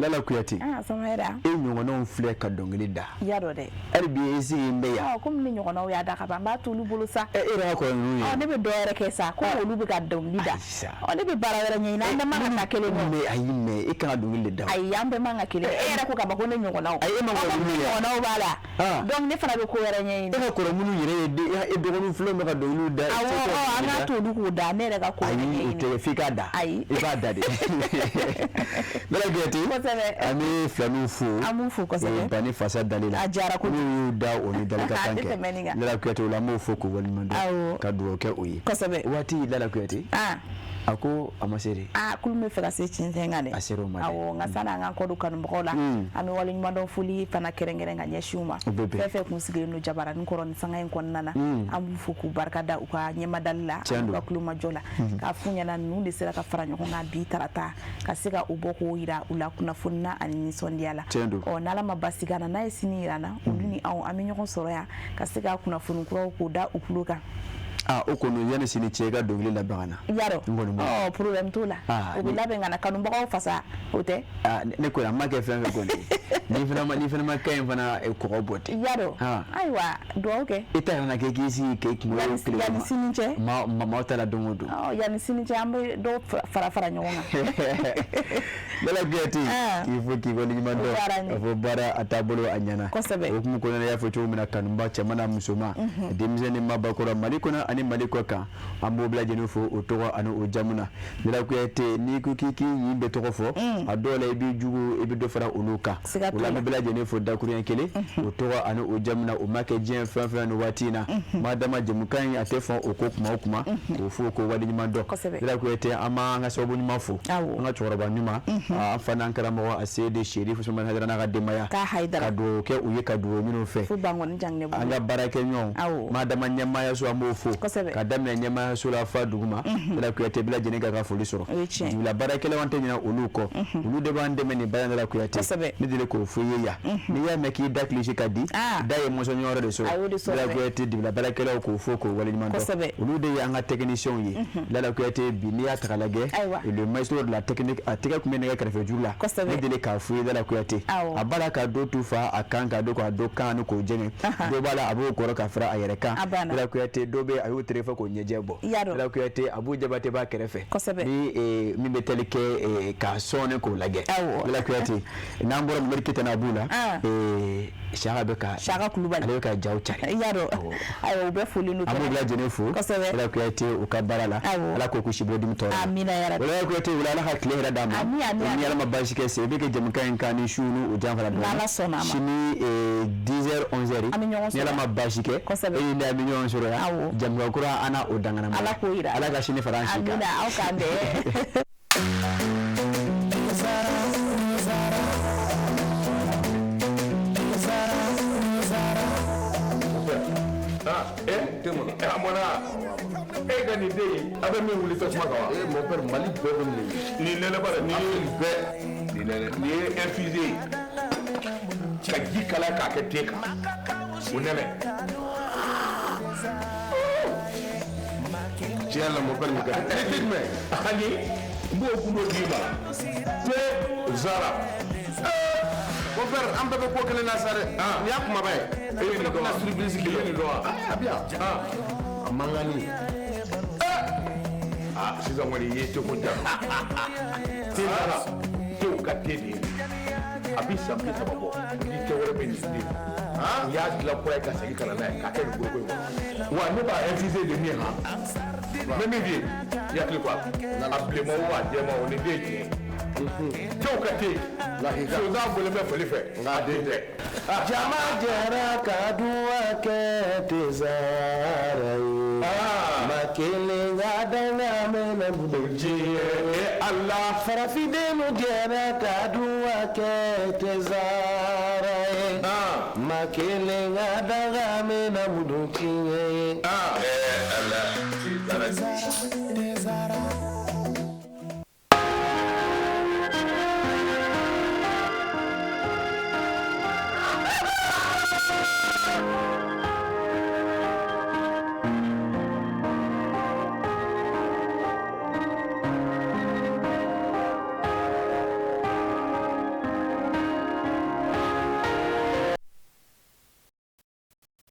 Lala Kuyate. Ah, Samayɛrɛ. E ɲɔgɔnnaw filɛ ka dɔnkili da. I y'a dɔn dɛ. Hali bi e sigi n bɛ yan. Ɔ komi ne ɲɔgɔnnaw y'a da ka ban, n b'a t'olu bolo sa. E yɛrɛ ka kɔrɔ ninnu ye. Ɔ ne bɛ dɔ wɛrɛ kɛ sa, ko olu bɛ ka dɔnkili da. Ɔ ne bɛ baara wɛrɛ ɲɛɲini, an bɛɛ man ka taa kelen kɔ. Mais ayi, mais e kan ka dɔnkili de da. Ayi, an bɛɛ man ka kelen. E yɛrɛ ko ka ban ko ne ɲɔgɔnnaw. Ayi, e ma kɔrɔ minnu ye. Ɲɔgɔnnaw b'a la. Donc ne fana bɛ ko wɛrɛ ɲɛɲini. E ka kɔrɔ minnu yɛrɛ ye, e dɔgɔninw filɛ bɛ ka dɔnkiliw da. Awɔ, ɔ an k'a to olu k'o da, ne yɛrɛ ka ko wɛrɛ ɲɛɲini. Ayi, o tɛ, f'i k'a da. Ayi. I b'a da de. Lala Kuyate. Kosɛbɛ. An bɛ filaniw fo. An b'u fo kosɛbɛ. Bani fasa dali la. A diyara kojugu. N'u y'u da o ni dali ka kan A tɛ tɛmɛ nin kɛ. kan. Lala Kuyate, o la an b'o fo k'u waleɲuman dɔn. Awɔ. Ka dugawu kɛ o ye. Kosɛbɛ. Waati Lala Kuyate. Ah. A ko a ma se de. Aa, kulu bɛ fɛ ka se tiɲɛ kan dɛ. A ser'o ma dɛ. Awɔ, nka sani an k'an kɔ don kanubagaw la, an bɛ waleɲumandɔn foli fana kɛrɛnkɛrɛn ka ɲɛsin u ma. O bɛ bɛn. Fɛn fɛn kun sigilen don jabaranin kɔrɔ nin sanga in kɔnɔna na, an b'u fo k'u barika da u ka ɲɛmadali la, Tiɲɛ u don. ka kulomajɔ la. K'a f'u ɲɛna ninnu de sera ka fara ɲɔgɔn kan bi tarata ka se ka u bɔ k'o yira u la kunnafoni na ani nisɔndiya la. Tiɲɛ don. Ɔ n'Ala ma basi k'an na, n'a ye sini yira an na, olu ni anw an bɛ ɲɔgɔn sɔrɔ yan ka se ka kunnafoni kuraw k'o da u tulo kan. Ah, o kɔni yanni sini cɛ i ka dɔnkili labɛn ka na. Yarɔ. N kɔni b'o. Ɔ problème t'o la. Ah, O bɛ labɛn ka na kanubagaw fasa, o tɛ. Ah, ne kɔni a ma kɛ fɛn fɛn kɔni. Ni fana ma kɛ yen fana kɔgɔ bɔ ten. Yarɔ. Ah. Ayiwa, dugawu kɛ. I ta kana kɛ k'i sigi k'e kunkolo tile Yanni sini cɛ. Ma maaw ta la don o don. Ɔ yanni sini cɛ an bɛ dɔw fara fara ɲɔgɔn kan. Lala Kuyate, k'i fo k'i waleɲuman dɔn. O diyara n ye. K'a fɔ baara a taabolo a ɲɛna. Kosɛbɛ. O hukumu kɔnɔna na, i y'a fɔ cogo min na, kanuba cɛman n'a musoman, denmisɛnnin mabakɔrɔ, Mali kɔnɔ ani Mali kɔ kan, an b'o bɛɛ lajɛlen fo o tɔgɔ ani o jamu na. Lala Kuyate, n'i ko k'i k'i ɲin bɛ tɔgɔ fɔ, a dɔw la i b'i jugu, i bɛ dɔ fara olu kan. Siga O t'o la an la. bɛ bɛɛ lajɛlen fo dakuruɲɛ kelen, o tɔgɔ ani o jamu na, o ma kɛ diɲɛ fɛn fɛn nin waati in na. Maa dama jɛmukan in a tɛ fɔ o ko kuma o kuma, k'o fo k'o waleɲuman dɔn. Kosɛbɛ. Lala Kuyate, an b'an ka sababu ɲuman fo. Awɔ. An ka cɛkɔrɔba ɲuman, an fa n'an karamɔgɔ a Seyidi Serif Usumani Hayidara n'a ka denbaya. K'a Hayidara. Ka dugawu kɛ u ye, ka dugawu ɲini u fɛ. Fo Bankɔni Janginɛbugu. An ka baarakɛɲɔgɔnw. Awɔ. Maa dama ɲɛmaayaso an b'o fo. Kosɛbɛ. Ka daminɛ ɲɛmaayaso la fa dugu ma. Lala Kuyate, bɛɛ lajɛlen ka ka foli sɔrɔ. O ye tiɲɛ ye. Dugula baarakɛlaw an tɛ ɲinɛ olu kɔ. Olu de b'an dɛmɛ nin baara in na Lala Kuyate. Kosɛbɛ. Ne deli k'o fɔ i ye yan. N'i y'a mɛn k'i da kilisi ka di. Da ye mɔsɔnyɔrɔ de sɔrɔ. A y'o de sɔrɔ Lala dɛ. Kuyate, dugula baarakɛlaw k'o fo k'o waleɲuman dɔn. Kosɛbɛ. Olu de ye an ka techniciens ye. Lala Kuyate, bi n'i y'a ta k'a lajɛ. Ayiwa. Le maestro de la technique, a tɛgɛ tun bɛ nɛgɛ kɛrɛfɛ juru la. Kosɛbɛ. Ne deli k'a fɔ i ye Lala Kuyate. Awɔ. A b'a la ka dɔ tu fa a kan ka dɔ k'a dɔ kan ani k'o jɛngɛ. Dɔ b'a la a b'o kɔrɔ ka fara a yɛrɛ kan. A banna. Lala Kuyate, dɔ bɛ a y'o tere fɔ k'o ɲɛjɛ bɔ. I y'a dɔn. Lala Kuyate, Abu Jabate b'a kɛrɛfɛ. Kosɛbɛ. Ni min bɛ tali kɛ k'a sɔn k'o lajɛ. Awɔ. Lala Kuyate, n'an bɔra Mamadu Keyita n'a b'u la. Saka bɛ ka Saka Kulubali. Ale bɛ ka jaw cari. I y'a dɔn. Ayiwa, u bɛɛ folilen don. An b'u bɛɛ lajɛlen fo. Kosɛbɛ. Lala Kuyate, u ka baara la. Awɔ. Ala k'o kisi bolodimi tɔɔrɔ ma. Amina ya rabi. Lala Kuyate, wula Ala ka tile hɛrɛ d'an ma. Ami, ami, Ni ami. Ala ma baasi kɛ sen, i bɛ kɛ jɛmukan in kan ni su ni o janfara dɔɔnin. N'Ala sɔnna a ma. Sini 10h 11h. An bɛ ɲɔgɔn Ni Ala sɔrɔ. ma baasi kɛ. Kosɛbɛ. E ni ne an bɛ ɲɔgɔn sɔrɔ yan. Awɔ. Jɛmukan kura an n'a o danganama. Ala k'o yira. Ala ka sini fara an si kan. Amina, aw k'an bɛn. A mɔna e ka nin den in, a bɛ min wuli tasuma kan wa? Eh mon père, Mali bɛɛ bɛ nin ye. Nin nɛnɛ bara nin ye bɛɛ nin nɛnɛ nin ye infusé ye ka ji kalaya k'a kɛ te kan, o nɛnɛ. Tiɲɛ la mon père, nin ka di. E tɛ jumɛn? Ani n b'o gundo d'i ma te Zara. Mon père, an bɛɛ bɛ ko kelen na sa dɛ. Nin y'a kumaba ye. E ye nin dɔn wa? Surprise E ye nin dɔn wa? A bɛ yan. A mankanni. Ah, sisan kɔni i ye teko ja. Te Zara, tew ka te de ye. A bi san 30 bɔ, ni te wɛrɛ bɛ nin den. U y'a dilan kura ye ka segin ka na n'a ye k'a kɛ nin boloko in kɔnɔ. Wa ne b'a infusé de min han. N bɛ min f'i ye, i hakili to a la. A bilenman o a jɛman o, nin den ye tiɲɛ ye. Tew ka te. Sonsan bɔlen bɛ fali fɛ, nka a den tɛ. Jama jɛra ka duwa kɛ Tezara ye. Ma kelen ka danga mɛnɛ diɲɛ. Ala. Farafindenw jɛra ka duwa kɛ Tezara ye. Ma kelen ka danga mɛnɛ diɲɛ.